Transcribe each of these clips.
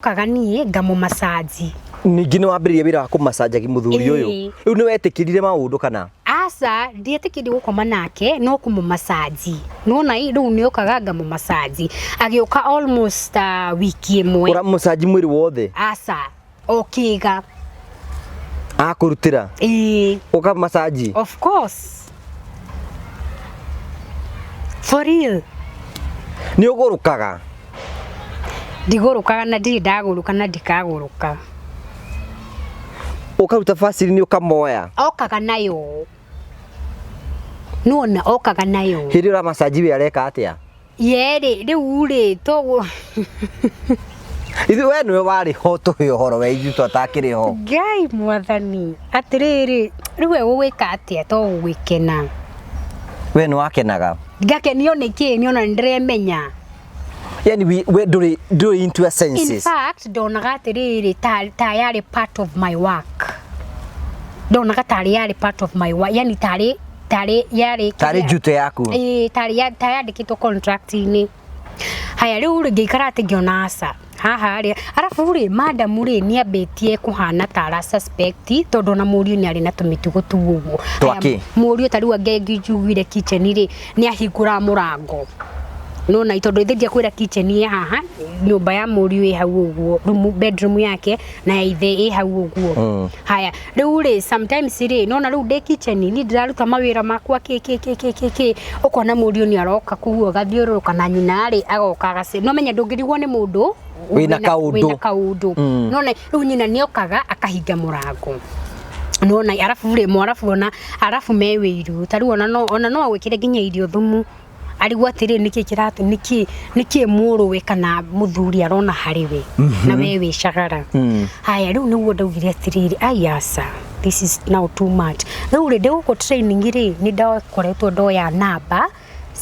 Okaga niĩ ngamũmacanji. Ningĩ nĩ wambĩrĩria wĩra wa kũmacanjagi mũthuri ũyũ. Ĩĩ. Rĩu nĩ wetĩkĩrire maũndũ kana? Aca, ndietĩkĩrire gũkoma nake no kũmũmacanji. Nĩwona ĩ, rĩu nĩ okaga ngamũmacanji. Agĩũka almost ta wiki ĩmwe. Ũramũcanji mwĩrĩ wothe? Aca, o kĩga. Akũrutĩra? Ĩĩ. Ũkamacanji? Of course. For real. Nĩ ũgũrũkaga? Ndigũrũkaga na ndirĩ ndagũrũka na ndikagũrũka. Ũkaruta bacĩrĩni ũkamoya? Okaga nayo. Nĩwona okaga nayo. Hĩndĩ ĩyo ũramacanji we areka atĩa? Ye rĩ, rĩu rĩ, tũgũ Ithuĩ we nĩwe warĩ ho tũhe ũhoro we ithuĩ twatakĩrĩ ho. Ngai mwathani, atĩrĩrĩ, rĩu we ũgwĩka atĩa to gũgĩkena? We nĩ wakenaga? Ngakenio nĩ kĩ? Nĩ ona nĩ ndĩremenya. Yani we, we ndũrĩ ndũrĩ into your In senses. fact, ndonaga atĩrĩrĩ ta, ta yarĩ part of my work. Ndonaga tarĩ yarĩ part of my work, yani tarĩ tarĩ yarĩ Tarĩ duty yaku. Ĩĩ, tarĩ ya- ta yandĩkĩtwo contract-inĩ. Haya rĩu rĩ ngĩikara atĩ ngĩona aca haha rĩ arabu rĩ madam rĩ nĩ ambĩtie kũhana ta ara suspect tondũ ona mũriũ nĩ arĩ na tũmĩtugo tu ũguo. Twakĩ? Haya, Mũriũ ta rĩu angĩnjiguire kitchen rĩ nĩ ahingũraga mũrango nona tondũ ithe ndiakwĩra kitchen ĩ haha nyũmba ya mũriũ ĩ hau ũguo room bedroom yake na ya ithe ĩ hau ũguo haya rĩu rĩ sometimes rĩ nona rĩu ndĩ kitchen niĩ ndĩraruta mawĩra makwa kĩ kĩ kĩ kĩ kĩ kĩ ũkona mũriũ nĩ aroka kũu agathiũrũrũka na nyina rĩ agoka agace no menya ndũngĩrigwo nĩ mũndũ Wĩna kaũndũ. wĩna kaũndũ nona rĩu nyina nĩ okaga akahinga mũrango nona arabu rĩ mwarabu ona arabu me wĩiru ta rĩu ona no ona no agwĩkĩre nginya irio thumu arigwo atĩrĩ nĩkĩ kĩratũ nĩkĩ nĩkĩ mũrũwe kana mũthuri arona harĩ we na we wĩ cagara haya rĩu nĩguo ndaugire atĩrĩrĩ ai aca this is now too much rĩu rĩ ndĩ gũkũ training rĩ nĩ ndakoretwo ndoya namba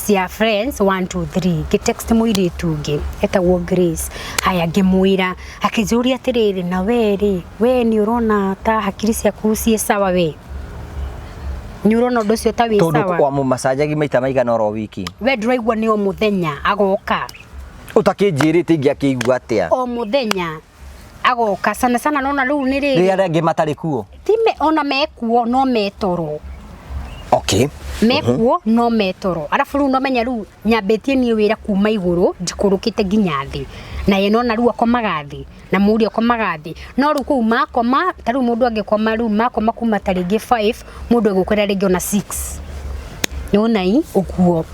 cia friends 1 2 3 ngĩ text mũirĩtu ũngĩ etagwo Grace haya ngĩmwĩra akĩnjũria atĩrĩrĩ na we rĩ we nĩ ũrona ta hakiri ciaku ciĩ sawa we nĩ ũrona ũndũ ũcio ta wĩ Tondũ sawa wamũmacanjagi maita maigana oro wiki. we ndũraigua nĩ o mũthenya agoka Ũtakĩnjĩrĩte ingĩakĩigua atĩa? o mũthenya agoka sana sana nona rĩu nĩ Rĩrĩa rĩrĩ arĩa angĩ matarĩ kuo. ti me ona mekuo no metoro Okay. Mekuo no metoro arabu rĩu nomenya rĩu nyambĩtie niĩ wĩra kuma igũrũ njikũrũkĩte nginya thĩ na ye nona rĩu akomaga thĩ na mũriũ akomaga thĩ no rĩu kũu makoma ta rĩu mũndũ angĩkoma rĩu makoma kuma ta rĩngĩ 5 mũndũ egũkĩra rĩngĩ ona 6 nĩwona i ũguo.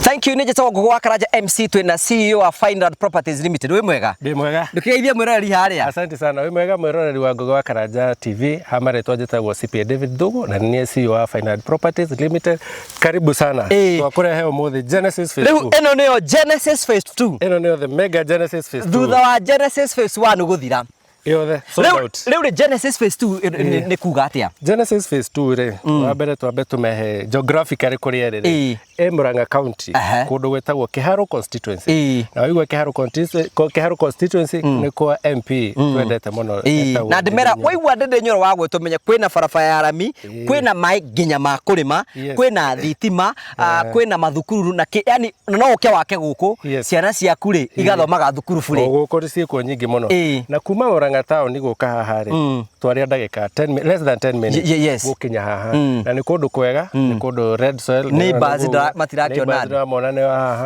Thank you nĩ njĩtagwo Ngũgũ wa Karanja MC twĩna CEO wa Fineland Properties Limited wĩ mwega Ndĩ mwega. ndũkĩgeithie mwĩroreri harĩa Asante sana. Wĩ mwega mwĩroreri wa Ngũgĩ wa Karanja TV. Ha marĩtwa njĩtagwo CPA David Thugu na nĩ niĩ CEO wa Fineland Properties Limited. Karibu sana. Ĩĩ. Twakũrehe ũmũthĩ Genesis Phase rĩu 2. ĩno nĩyo Genesis Phase 2 Ĩno nĩyo the mega Genesis Phase 2. thutha wa Genesis Phase 1 gũthira Yothe sold rĩu out. rĩu rĩ Genesis Phase 2 nĩ kuga atĩa Genesis Phase 2 rĩ, wa mbere twambe tũmehe geographically kũrĩa ĩrĩ Ĩĩ. rĩ. Ĩ Murang'a County, kũndũ gwĩtagwo Kĩharũ constituency. Na waigua Kĩharũ constituency, Kĩharũ constituency nĩ kwa MP twendete mũno etagwo Na ndĩmera Ndindi Nyoro. waigua Ndindi Nyoro wa gwĩtwo menye kwĩna barabara ya rami kwĩna maĩ nginya ma kũrĩma kwĩna thitima kwĩna mathukuru na kĩ yani na no ũke wake gũkũ ciana ciaku rĩ igathomaga thukuru O burĩ. gũkũ ciĩkuo nyingĩ mũno. Na kuma Murang'a town gũka haha rĩ, twaria ndagĩka 10 less than 10 minutes gũkinya haha. Na nĩ kũndũ kwega, nĩ kũndũ red soil. Neighbors matirakĩona Neighbors andũ. ndĩramona nĩ haha.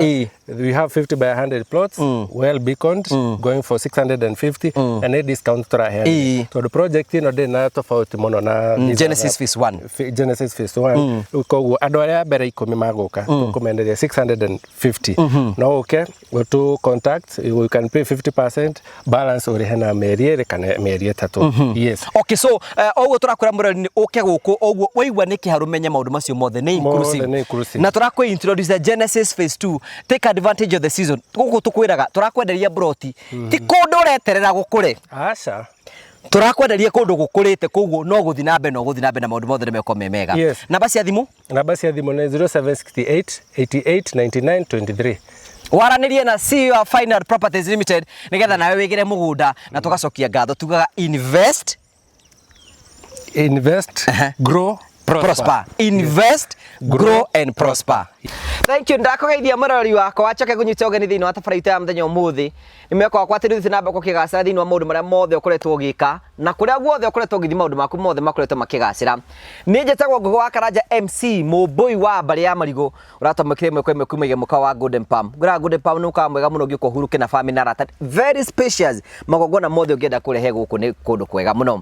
We have 50 by 100 plots, well beaconed, going for 650 na nĩ discount tũraheana. Tondũ project ĩno ndĩrĩ na tofauti mũno na these Genesis other Phase 1. Genesis Phase 1. Rĩu koguo andũ arĩa a mbere ikũmi magũka tũkũmenderia 650. No ũke ũtũ contact, you can pay 50% balance ũrĩhe na mĩeri ĩrĩ kana mĩeri ĩtatũ. Yes. Okay, so oguo tũrakwĩra mũrori nĩ ũke gũkũ oguo waigua nĩ kĩharũ menye maũndũ macio mothe nĩ inclusive. Mothe nĩ inclusive. Na tũrakwĩ introduce Genesis Phase 2 take advantage of the season. Gũkũ tũkwĩraga tũrakwenderia broti ti kũndũ ũreterera gũkũre. Aca. Tũrakwenderia kũndũ gũkũrĩte koguo no gũthiĩ na mbere no gũthiĩ na mbere na maũndũ mothe nĩ megũkorwo me mega. Namba cia thimũ? Namba cia thimũ nĩ 0768 88 99 23. Waranĩrie na CEO wa Final Properties Limited nĩgetha nawe wĩgĩre mũgũnda na tũgacokia ngatho tugaga invest Invest, grow, prosper. Prosper. Invest, grow and prosper. Thank you. Ndakugeithia mũrori wakwa wacoke ngũnyite ũgeni thĩinĩ wa tabarĩra itũ ya mũthenya ũmũthĩ. Nĩ mwĩhoko wakwa atĩ rĩu na mbere ũkĩgacĩra thĩinĩ wa maũndũ marĩa mothe ũkoretwo ũgĩka na kũrĩa guothe ũkoretwo ũgĩthiĩ maũndũ maku mothe makoretwo makĩgacĩra. Niĩ njĩtagwo Ngũgĩ wa Karanja MC mũmbũi wa mbarĩ ya marigũ ũratwamũkĩra ĩmwe kwa ĩmwe kuma mũkawa wa Golden Palm. Ngwĩraga Golden Palm nĩ mũkawa mwega mũno ũngĩũka ũhurũke na family na arata. Very spacious. Magongona mothe ũngĩenda kũrehe gũkũ nĩ kũndũ kwega mũno.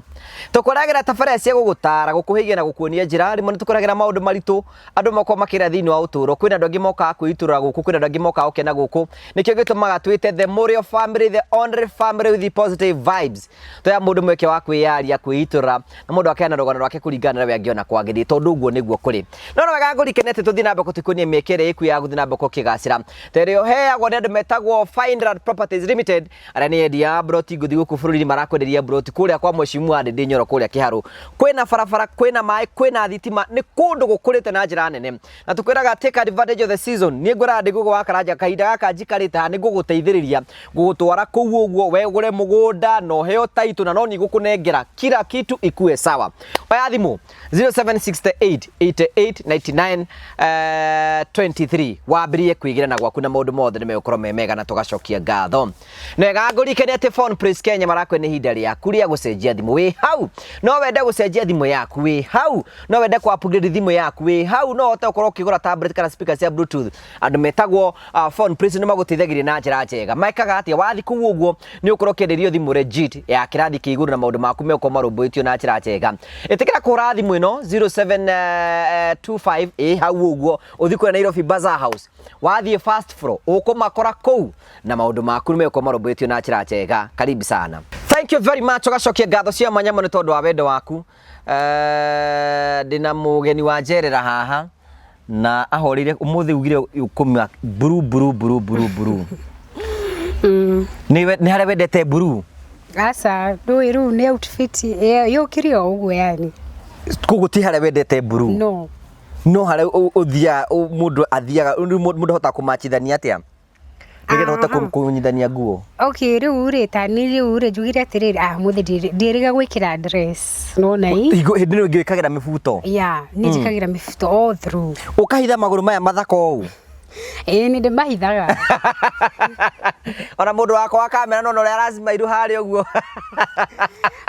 Tũkũragĩra tabarĩra cia gũgũtara, gũkũhĩgia na gũkuonia njĩra. Rĩmwe nĩ tũkũragĩra maũndũ maritũ andũ makoragwo makĩra thĩinĩ wa ũtũũro. Kwĩna andũ angĩ mokaga kwĩitũrũra gũkũ, kwĩna andũ angĩ mokaga gũkena gũkũ. Nĩkĩo gĩtũmaga twĩte the Mũrĩo family, the only family with the positive vibes. Tũheaga mũndũ mweke wa kwĩyaria, kwĩitũrũra na mũndũ akeana rũgano rwake kũringana na ũrĩa angĩona kwagĩrĩire, tondũ ũguo nĩguo kũrĩ. No nĩ wega ngũririkanie atĩ tũthiĩ na mbere gũtikuonia mĩeke ĩrĩa ĩkuo ya gũthiĩ na mbere gũkĩgacĩra. Ta ĩrĩa ũheagwo nĩ andũ metagwo Fineland Properties Limited, arĩa nĩ endia a mburoti ngũthi gũkũ bũrũri-inĩ, marakwenderia mburoti kũrĩa kwa Mheshimiwa Ndindi Nyoro kũrĩa Kĩharũ. Kwĩna barabara, kwĩna maĩ, kwĩna thitima, nĩ kũndũ gũkũrĩte na njĩra nene. Na tũkwĩraga take advantage of the season. Niĩ ngwĩraga ndĩ Ngũgĩ wa Karanja kahinda gaka njikarĩte haha nĩ ngũgũteithĩrĩria gũgũtwara kũu ũguo we ũgũre mũgũnda na ũheo title na no niĩ ngũkũnengera kila kitu ikue sawa. Oya thimũ 0768 88 99 23 wambĩrĩrie kwĩgĩra na gwaku na maũndũ mothe nĩ megũkorwo me mega na tũgacokia ngatho. Na wega ngũririkanie atĩ Phone Place Kenya marakwĩra nĩ ihinda rĩaku rĩa gũcenjia thimũ. Wĩ hau no wende gũcenjia thimũ yaku, wĩ hau no wende kũ upgrade thimũ yaku, wĩ hau no ũhote gũkorwo ũkĩgũra tablet kana speaker cia bluetooth. Andũ metagwo Phone Place nĩ magũteithagĩrĩria na njĩra njega. Mekaga atĩa? Wathiĩ kũu ũguo nĩ ũkorwo ũkĩenderio thimũ legit ya kĩrathi kĩa igũrũ na maũndũ maku megũkorwo marũmbũĩtio na njĩra njega. Ĩtĩkĩra kũhũra thimũ ĩno 0725 ĩ hau ũguo ũthiĩ kũrĩa Nairobi Bazaar House, wathiĩ first floor ũkũmakora kũu na maũndũ maku nĩ megũkorwo marũmbũĩtio na njĩra njega. Karibu sana. Thank you very much. Ũgacokia ngatho cia mwanya mũno tondũ wa wendo waku. Ndĩna mũgeni wa njerera haha na ahoreire ũmũthĩ ugire ũkũmĩa mburu mburu mburu mburu mburu. Nĩ harĩa wendete mburu? Aca, ndũĩ rĩu nĩ outfit yũkire o ũguo yani. Koguo ti harĩa wendete mburu? No. No harĩa ũthiaga, mũndũ athiaga, mũndũ ahotaga kũmachithania atĩa nĩgetha ũhote kũnyithania nguo? Okay, rĩu rĩ ta niĩ rĩu rĩ njugire atĩrĩrĩ, mũthĩ ndiĩrĩga gwĩkĩra dress, nĩwona ĩ? Hĩndĩ ĩno ĩngĩ wĩkagĩra mĩbuto? Yeah, niĩ njĩkagĩra mĩbuto all through. Ũkahitha magũrũ maya mathaka ũũ? Ĩĩ nĩ ndĩmahithaga. Ona mũndũ wakwa wa kamera nona ũrĩa aracimairu harĩa ũguo.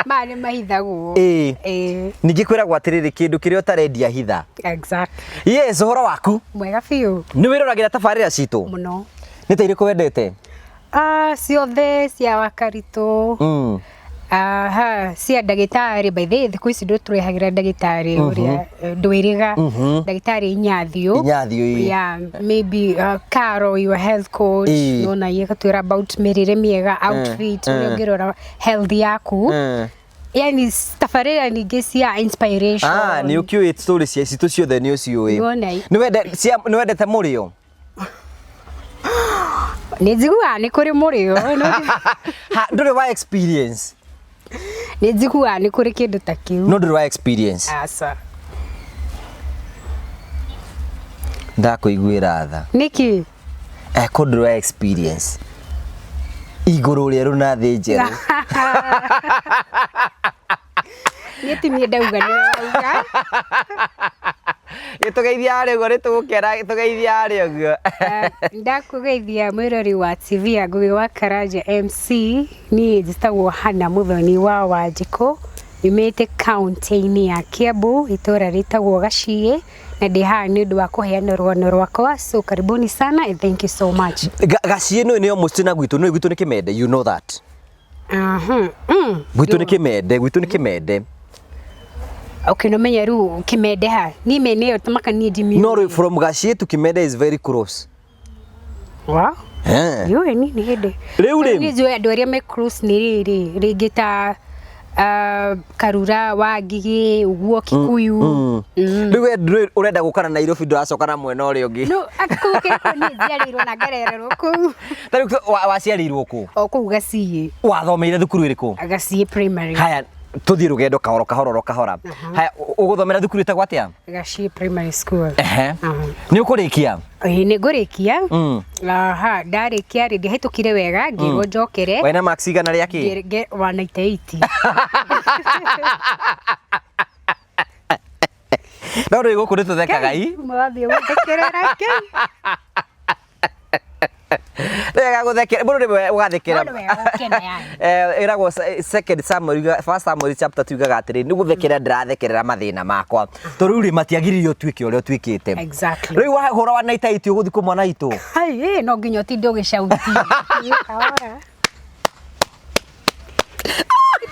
Maya nĩ mahithagwo. Ĩĩ. Ĩĩ. Ningĩ kwĩragwo atĩrĩrĩ, kĩndũ kĩrĩa ũtarendia hitha. Exactly. Yes, ũhoro waku? Mwega biũ. Nĩ wĩroragĩra tabarĩra citũ? Mũno. Nĩ ta irĩkũ wendete? Ciothe cia Wakaritũ. Aha, cia ndagĩtarĩ, by the way thikũ ici ndũtũrehagĩra ndagĩtarĩ ũrĩa ndwĩrĩga, ndagĩtarĩ Inyathio. Inyathio, ĩĩ. Yeah, maybe Caro, your health coach, nona ĩgatwĩra about mĩrĩre mĩega, outfit, ũrĩa ũngĩrora health yaku. Yani tabarĩra ningĩ cia inspiration. Nĩ ũkĩũĩ story cia citũ ciothe nĩ ũciũĩ. Nĩwona. Nĩ wendete mũrĩo? Nĩ njiguaga nĩ kũrĩ mũrĩo. Ndũrĩ wa experience? Nĩ njiguaga nĩ kũrĩ kĩndũ ta kĩu. No ndũrĩ wa experience? Aca. Ndakũiguĩra tha. Nĩkĩ? Ko ndũrĩ wa experience. Igũrũ rĩerũ na thĩ njerũ. Niĩ ti niĩ ndauga, nĩwe wauga. Gĩtũgeithia harĩa ũguo, nĩtũgũkena, gĩtũgeithia harĩa ũguo. Ndakũgeithia mwĩrori wa TV ya Ngũgĩ wa Karanja MC, niĩ njĩtagwo Hannah Mũthoni wa Wanjikũ, nyumĩte kaũntĩ-inĩ ya Kiambu, itũra rĩtagwo Gaciĩ, na ndĩ haha nĩ ũndũ wa kũheana rũgano rwakwa, so karibuni sana and thank you so much. Gaciĩ nĩ almost na gwitũ, nĩ gwitũ nĩ Kĩmende, you know that. Gwitũ nĩ Kĩmende, gwitũ nĩ Kĩmende. Okay, no menya rĩu Kĩmende ha? Niĩ mĩena ĩyo tamaka niĩ ndimĩũĩ. No rĩu from Gaciĩ to Kĩmende is very close. Wow. Ndiũĩ niĩ nĩ hĩndĩ. Rĩu rĩ. Niĩ njũĩ andũ arĩa me close nĩ rĩrĩ, rĩngĩ ta Karura, Wangigĩ, ũguo Kikuyu. Rĩu we ndũrĩ ũrenda gũka na Nairobi ndũracoka na mwena ũrĩa ũngĩ. No, kũu kĩrĩkũ niĩ njiarĩirwo na ngarererwo kũu. Ta rĩu waciarĩirwo kũ? O kũu Gaciĩ. Wathomeire thukuru ĩrĩkũ? Gaciĩ primary. Haya, tũthiĩ rũgendo kahora kahora kahora. Haya, ũgũthomera thukuru ĩtagwo atĩa? Gaciĩ primary school. Nĩ ũkũrĩkia? Ĩĩ nĩ ngũrĩkia. Aha, ndarĩkia rĩ, ndiahĩtũkire wega, ngĩrwo njokere. Wena marks igana rĩa kĩ? 198. No rĩu gũkũ nĩ tũthekaga i. Mũrathiĩ gũthekerera kĩ? Rĩega gũthekera mũndũ nĩwe ũgathekera. Mũndũ nĩwe ũgũkena yani. Eh, ĩragwo second Samuel first Samuel chapter 2 yugaga atĩrĩ nĩ gũthekerera ndĩrathekerera mathĩna makwa tondũ rĩu rĩ matiagĩrĩire ũtuĩke ũrĩa ũtuĩkĩte. Exactly. Rĩu wahũra wa naita itu ũgũthiĩ kũ mwana witũ? Hai, ĩ, no nginya ũtinde ũgĩcauti. Kahora.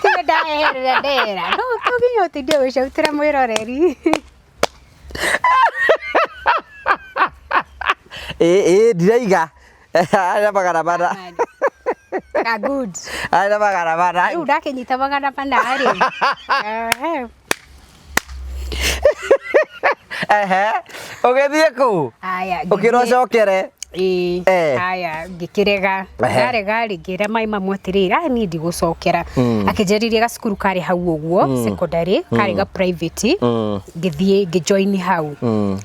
Tiga ndaeherera ndera. No to nginya ũtinde ũgĩcautĩra mwĩroreri. Ĩ ĩ ndiraiga. Arĩ na 400. Ka good. Arĩ na 400. Rĩu ndakĩnyita 400 rĩ. Ehe. Ehe. Ũgĩthiĩ kũ? Haya. Ũkĩrwo ũcokere. Ĩĩ. Eh. Haya, ngĩkĩrega. Ehe. Ndarega rĩ, ngĩra mai mamu atĩrĩrĩ, "Ah, niĩ ndigũcokera." Akĩnjarĩria gacukuru karĩ hau ũguo, secondary, karĩ ga private. Ngĩthiĩ ngĩjoin hau.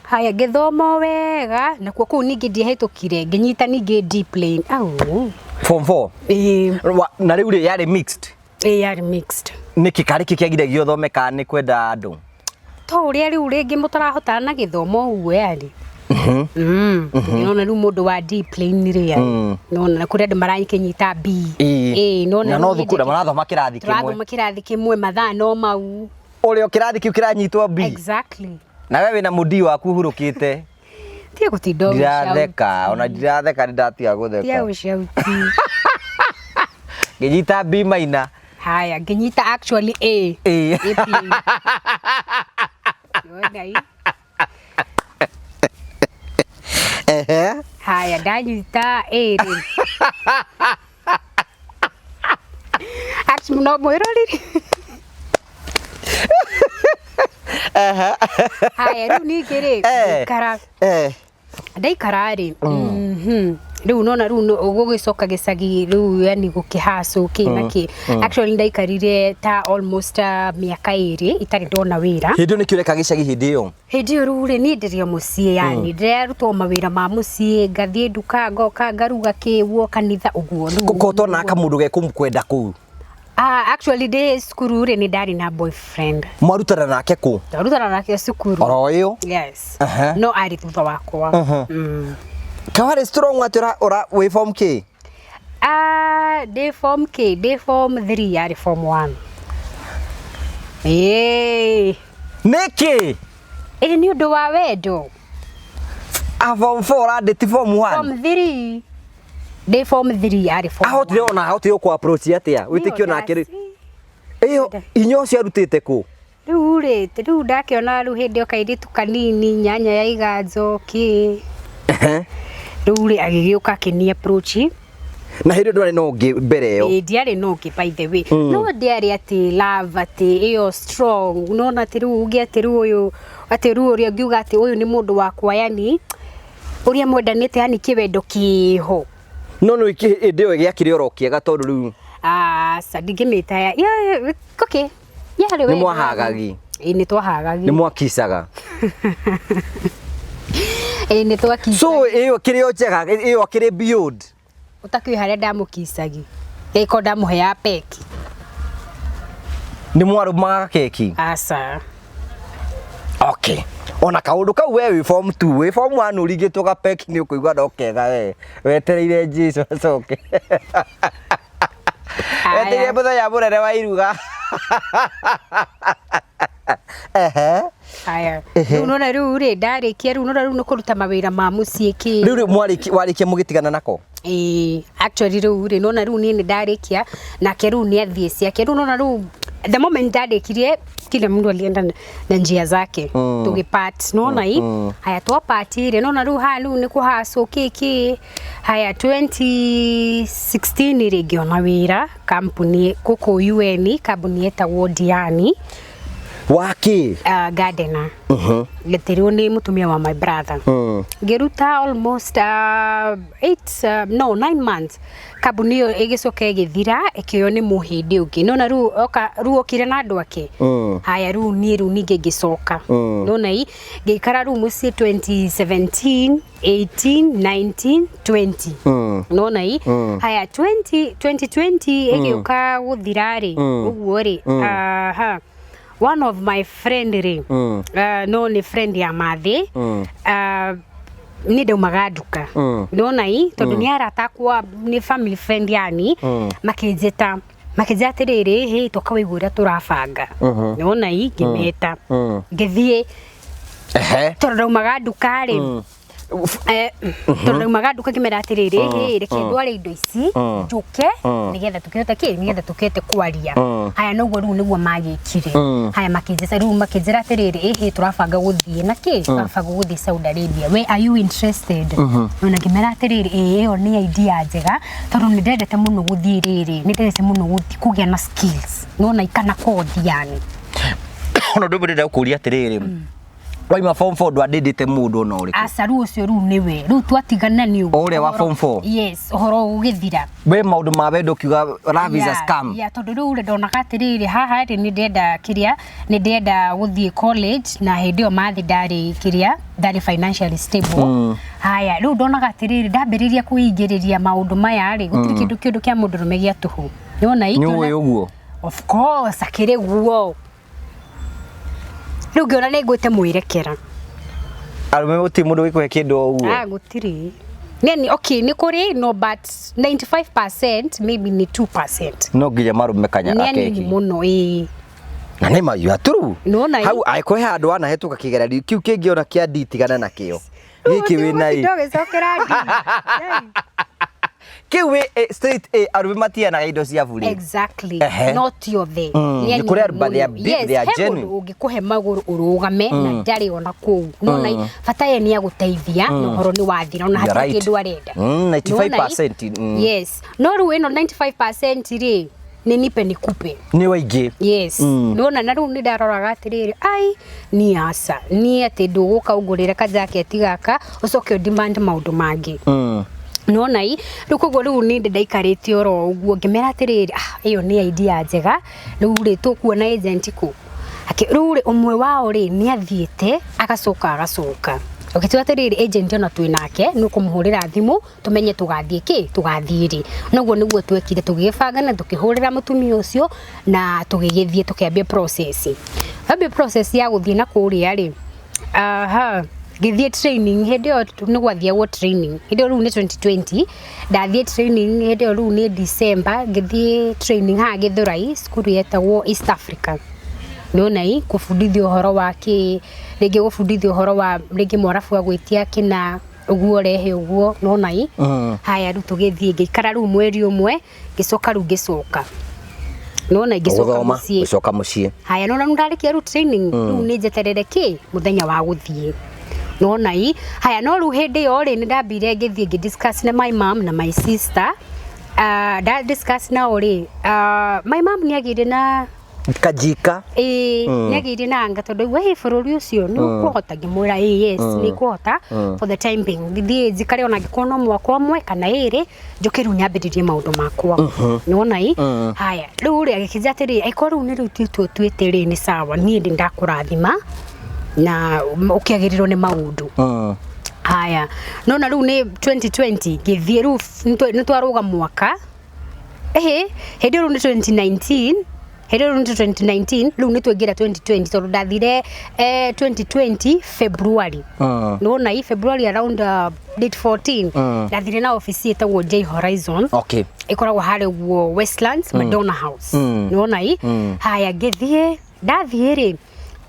Haya, ngĩthoma o wega, nakuo kũu ningĩ ndiahĩtũkire, ngĩnyita ningĩ D plane. Au. Form 4. Ĩĩ, Na rĩu rĩ yarĩ mixed. ĩĩ yarĩ mixed. Nĩkĩ karĩ kĩ kĩagiragia ũthome kana nĩ kwenda andũ? To ũrĩa rĩu rĩngĩ mũtarahotana na gĩthomo ũguo yani. Nona rĩu mũndũ wa D plane rĩ yani. Nona na kũrĩ andũ marakĩnyita B. Ĩĩ, nona Na no rĩu thukuru niĩ marathoma kĩrathi kĩmwe. tũrathoma kĩrathi kĩmwe mathaa no mau. Ũrĩa o kĩrathi kĩu kĩranyitwo B. Exactly. Na we wĩna mũndii waku ũhurũkĩte. Tiga gũtinda ũgĩcaut. Ndiratheka, ona ndiratheka nĩ ndatiga Tiga gũtheka. gũcauti. Ngĩnyita B maina. Haya, ngĩnyita actually A. Ĩĩ. A plane. Nona ĩ. Ehe. Haya, ndanyita A rĩ. Actually, no mwĩroreri. Haya, rĩu ningĩ rĩ, Eh. ngĩikara Eh. ndaikara rĩ rĩu nona rĩu gũgĩcoka gĩcagi rĩu yani gũkĩhacũ kĩ na kĩ actually ndaikarire ta almost mĩaka 2 itarĩ ndona wĩra. Hĩndĩ ĩyo nĩkĩ ũreka gĩcagi hĩndĩ ĩyo? Hĩndĩ ĩyo rĩu rĩ niĩ ndĩrĩ o mũciĩ yani ndĩrarutwo mawĩra ma mũciĩ ngathiĩ nduka ngoka ngaruga kĩguo kanitha ũguo rĩu. Ko tona kamũndũ gekũmkwenda kũu. Ah, actually ndĩ cukuru rĩ nĩ ndarĩ na boyfriend. Mwarutana nake kũ? Twarutana nake cukuru. Oro ĩyo? Yes. Aha. No arĩ thutha wakwa. Kawarĩ strong atĩ ũra ũra wĩ form K? Ah, ndĩ form K, ndĩ form 3 yarĩ form 1. Ĩĩ. Nĩkĩ? Ĩĩ nĩ ũndũ wa wendo. A form 4 ũrandĩ ti form 1? Form 3. Ndĩ form 3 yarĩ form Ahotire ona ahotire gũkũ approach atĩa? Wĩtĩkio nake rĩ. Ĩyo inya ũcio arutĩte kũ? Rĩu rĩ, rĩu ndakĩona rĩu hĩndĩ ĩyo kairĩtu kanini nyanya ya iganjo kĩ. Rĩu rĩ agĩgĩũka akĩni approach. Na hĩndĩ ĩyo ndwarĩ na ũngĩ mbere ĩyo. Ĩĩ ndiarĩ na ũngĩ by the way. No ndiarĩ atĩ love atĩ ĩyo strong. Nona atĩ rĩu ũngĩ atĩ rĩu ũyũ atĩ rĩu ũrĩa ũngiuga atĩ ũyũ nĩ mũndũ wakwa yani ũrĩa mwendanĩte yani kĩwendo kĩho. No nĩ hĩndĩ ĩyo gĩakĩrĩ oro kĩega tondũ rĩu Aca ndingĩmĩta ya yeah, okay. Yarĩ nĩ wendo. mwahagagi. Ĩĩ nĩ twahagagi. Nĩ mwakicaga. Ĩĩ nĩ twakicaga. So ĩyo kĩrĩ o njega ĩyo akĩrĩ beyond. Ũtakĩũĩ harĩa ndamũkicagi. Ĩko ndamũheaga peki. Nĩ mwarũmaga keki. Aca. Okay. Ona kaũndũ kau we wĩ form 2, wĩ form 1 ũringĩtwo gapeki nĩ ũkũigua no kega we. Wetereire Jesu acoke. Wetereire mũthenya mũnene wa iruga. Ehe. Haya. Rĩu nona rĩu rĩ ndarĩkia rĩu nona rĩu nĩ kũruta mawĩra ma mũciĩ kĩ. Rĩu rĩ mwarĩkia warĩkia mũgĩtigana nako? Ĩĩ actually rĩu rĩ nona rĩu niĩ nĩ ndarĩkia nake rĩu nĩ athiĩ ciake rĩu nona rĩu the moment ndarĩkirie kila mtu alienda na njia zake tũgĩpart nona i haya twapart rĩ nona rĩu haha rĩu nĩ kũhacũ kĩ kĩ haya 2016 rĩ ngĩona wĩra kambuni gũkũ UN kambuni yetagwo Diani Wakĩ? Gardener gĩtirwo nĩ mũtumia wa my brother ngĩruta almost 8 no 9 months kambuni ĩyo ĩgĩcoka ĩgĩthira ĩkĩoywo nĩ mũhĩndĩ ũngĩ nona rĩu oka rĩu okire na andũ ake haya rĩu niĩ rĩu ningĩ ngĩcoka nona i ngĩikara rĩu mũciĩ 2017 18 19 20 nona i haya 20 2020 ĩgĩũka gũthira rĩ ũguo rĩ aha One of my friend rĩ, no nĩ friend ya mathĩ, nĩ ndaumaga nduka, nona i tondũ nĩ arata akwa, nĩ family friend yani, makĩnjĩta makĩnjĩra atĩrĩrĩ, hĩ, toka wĩigue ũrĩa tũrabanga, nona i ngĩmeta ngĩthiĩ. Tondũ ndaumaga nduka rĩ, tondũ ndaumaga nduka, ngĩmera atĩrĩrĩ, hĩ, reke ndware indo ici njũke nĩgetha tũkĩhote kĩ, nĩgetha tũkĩhote kwaria. Haya, noguo rĩu nĩguo magĩkire. Haya, makĩnjĩta rĩu makĩnjĩra atĩrĩrĩ, ĩhĩ, tũrabanga gũthiĩ na kĩ, tũrabanga gũthiĩ Saudi Arabia, we are you interested? Ona ngĩmera atĩrĩrĩ, ĩĩ, ĩyo nĩ idea njega tondũ nĩ ndendete mũno gũthiĩ rĩrĩ, nĩ ndendete mũno gũthiĩ kũgĩa na skills, nona ikana kothi yani. Ona ũndũ ũmwe ndĩrenda gũkũria atĩrĩrĩ, waima form 4 ndwandĩndĩte mũndũ ona ũrĩkũ? Aca, rĩu ũcio rĩu nĩwe rĩu twatigana nĩ ũguo. O ũrĩa wa form 4? Yes, ũhoro ũgĩthira. We maũndũ ma wendo ũkiuga love is a scam. Yeah, tondũ rĩu rĩ ndonaga atĩrĩrĩ, haha rĩ nĩ ndĩrenda kĩrĩa, nĩ ndĩrenda gũthiĩ college, na hĩndĩ ĩyo mathi ndarĩ kĩrĩa, ndarĩ financially stable. Haya, rĩu ndonaga atĩrĩrĩ, ndambĩrĩria kwĩingĩrĩria maũndũ maya rĩ, gũtirĩ kĩndũ kĩa mũndũrũme gĩa tũhũ, nĩwona. Nĩ ũĩ ũguo? Of course, akĩrĩ guo. Rĩu ngĩona nĩ ngwĩte mwĩrekera. Arũme gũtirĩ mũndũ wĩkũhe kĩndũ o ũguo. Ah, gũtirĩ. Nini, okay, nĩ kũrĩ, no, but 95%, maybe nĩ 2%. No nginya marũme kanya Nĩ anini gakeki. mũno, ĩĩ. Na nĩ ma, you are true. Nĩwona. Hau angĩkorwo he handũ wanahĩtũka kĩgeranio kĩu kĩngĩ ona kĩa D, tigana nakĩo gĩkĩ wĩna ĩ. Ũgĩcokera ndi. Kĩu wĩ straight A, arũme matianaga indo cia burĩ. Exactly. Not othe. Nĩ Nĩ kũrĩ anini andũ, but they are mũno. big, Yes, they are he genuine. mũndũ ũngĩkũhe magũrũ ũrũgame na ndarĩ ona kũu, nona bata ye nĩ agũteithia na ũhoro nĩ wathira, ona You're hatirĩ right. kĩndũ arenda. 95%. Yes, no rĩu ĩno 95% rĩ, nĩ nipe nikupe. Nĩ waingĩ. Yes, nona na rĩu nĩ ndaroraga atĩrĩrĩ, ai, niĩ aca, niĩ atĩ ndũgũka ũngũrĩre kajaketi gaka ũcoke ũdemand maũndũ mangĩ, nona i rĩu koguo rĩu nĩ ndaikarĩte oro ũguo ngĩmera atĩrĩrĩ, ah, ĩyo nĩ idea njega, rĩu rĩ tũkuona agent kũ. Rĩu rĩ ũmwe wao rĩ nĩ athiĩte agacoka agacoka ũgĩtua atĩrĩrĩ, agent ona twĩ nake nĩ ũkũmũhũrĩra thimũ tũmenye tũgathiĩ kĩ, tũgathiĩ rĩ. Noguo nĩguo twekire, tũgĩgĩbanga na tũkĩhũrĩra mũtumia ũcio na tũgĩgĩthiĩ tũkĩambia process, ambia process ya gũthiĩ na kũrĩa rĩ. Aha, ngĩthiĩ training hĩndĩ ĩyo nĩ gwathiagwo training hĩndĩ ĩyo, rĩu nĩ 2020 ndathiĩ training hĩndĩ ĩyo, rĩu nĩ December ngĩthiĩ training haha Gĩthũrai, cukuru yetagwo East Africa, nĩwona i kũbundithio ũhoro wa kĩ, rĩngĩ gũbundithio ũhoro wa rĩngĩ mwarabu agwĩtia kĩna ũguo rehe ũguo, nona i. Haya, rĩu tũgĩthiĩ, ngĩikara rĩu mweri ũmwe, ngĩcoka rĩu ngĩcoka, nona ngĩcoka Gũthoma. Mũciĩ. Gũcoka mũciĩ. Haya, nona rĩu ndarĩkia rĩu training, rĩu nĩ njeterere kĩ mũthenya wa gũthiĩ, nona i. Haya, no rĩu hĩndĩ ĩyo rĩ nĩ ndambire ngĩthiĩ ngĩ discuss na my mom na my sister. Nda discuss nao rĩ, my mom nĩ agĩire na Kajika. Ĩĩ, nĩ agĩire na anga tondũ aigua, "Ĩ, bũrũri ũcio nĩ ũkũhota?" Ngĩmwĩra, "Ĩ, yes, nĩ ngũhota for the time being, ngĩthiĩ njikare ona angĩkorwo no mwaka ũmwe kana ĩrĩ, njũke rĩu nyambĩrĩrie maũndũ makwa," nĩwona i. Haya, rĩu rĩ agĩkĩnjĩra atĩrĩ, angĩkorwo rĩu nĩ rĩu tuĩtwo tuĩte rĩ, nĩ sawa, niĩ ndĩ ndakũrathima na ũkĩagĩrĩrwo nĩ maũndũ. Haya, nona rĩu nĩ 2020 ngĩthiĩ rĩu nĩ twarũga mwaka, ĩhĩ, hĩndĩ ĩyo rĩu nĩ 2019, hĩndĩ ĩyo rĩu nĩ 2019, rĩu nĩ twaingĩra 2020 tondũ ndathire 2020 February, nĩwona i February around date 14 ndathire na obici ĩtagwo J Horizon, ĩkoragwo harĩa ũguo Westlands, Madonna House, nĩwona i. Haya, ngĩthiĩ, ndathiĩ rĩ,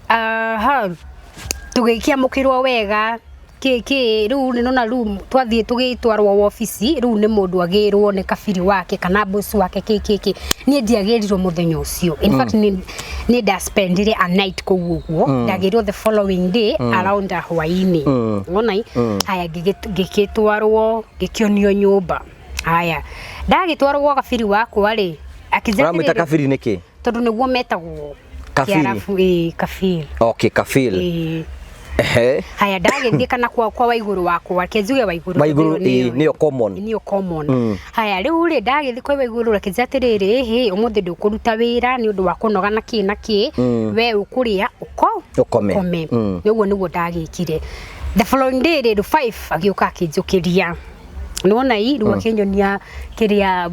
aha, tũgĩkĩamũkĩrwo wega kĩ kĩ, rĩu nĩ nona rĩu twathiĩ tũgĩtwarwo wabici, rĩu nĩ mũndũ agĩrwo nĩ kabiri wake kana boss wake kĩ kĩ kĩ. Niĩ ndiagĩrirwo mũthenya ũcio, in fact nĩ ndaspendire a night kũu ũguo, ndagĩrwo the following day around hwaĩ-inĩ, wona i. Haya, ngĩgĩtwarwo ngĩkĩonio nyũmba. Haya, ndagĩtwarwo gwa kabiri wakwa rĩ, akĩnjĩra Ũramwĩta atĩrĩrĩ, kabiri nĩkĩ? Tondũ nĩguo metagwo. Kabiri. Kĩarabu, ĩĩ, kabiri. Okay, kafil. Ĩĩ. Ehe. Haya, ndagĩthiĩ kana kwa waigũrũ wakwa, reke njuge waigũrũ. Waigũrũ, tondũ ĩyo ĩĩ, nĩyo common. Nĩyo common. Haya, rĩu rĩ ndagĩthiĩ kwa waigũrũ, akĩnjĩra atĩrĩrĩ, ĩhĩ, ũmũthĩ ndũkũruta wĩra nĩ ũndũ wa kũnoga na kĩ na kĩ, we ũkũrĩa ũko Ũkome. Ũkome. Nĩguo ndagĩkire. The following day rĩ, rĩu 5 agĩũka akĩnjũkĩria. Nona i rĩu akĩnyonia kĩrĩa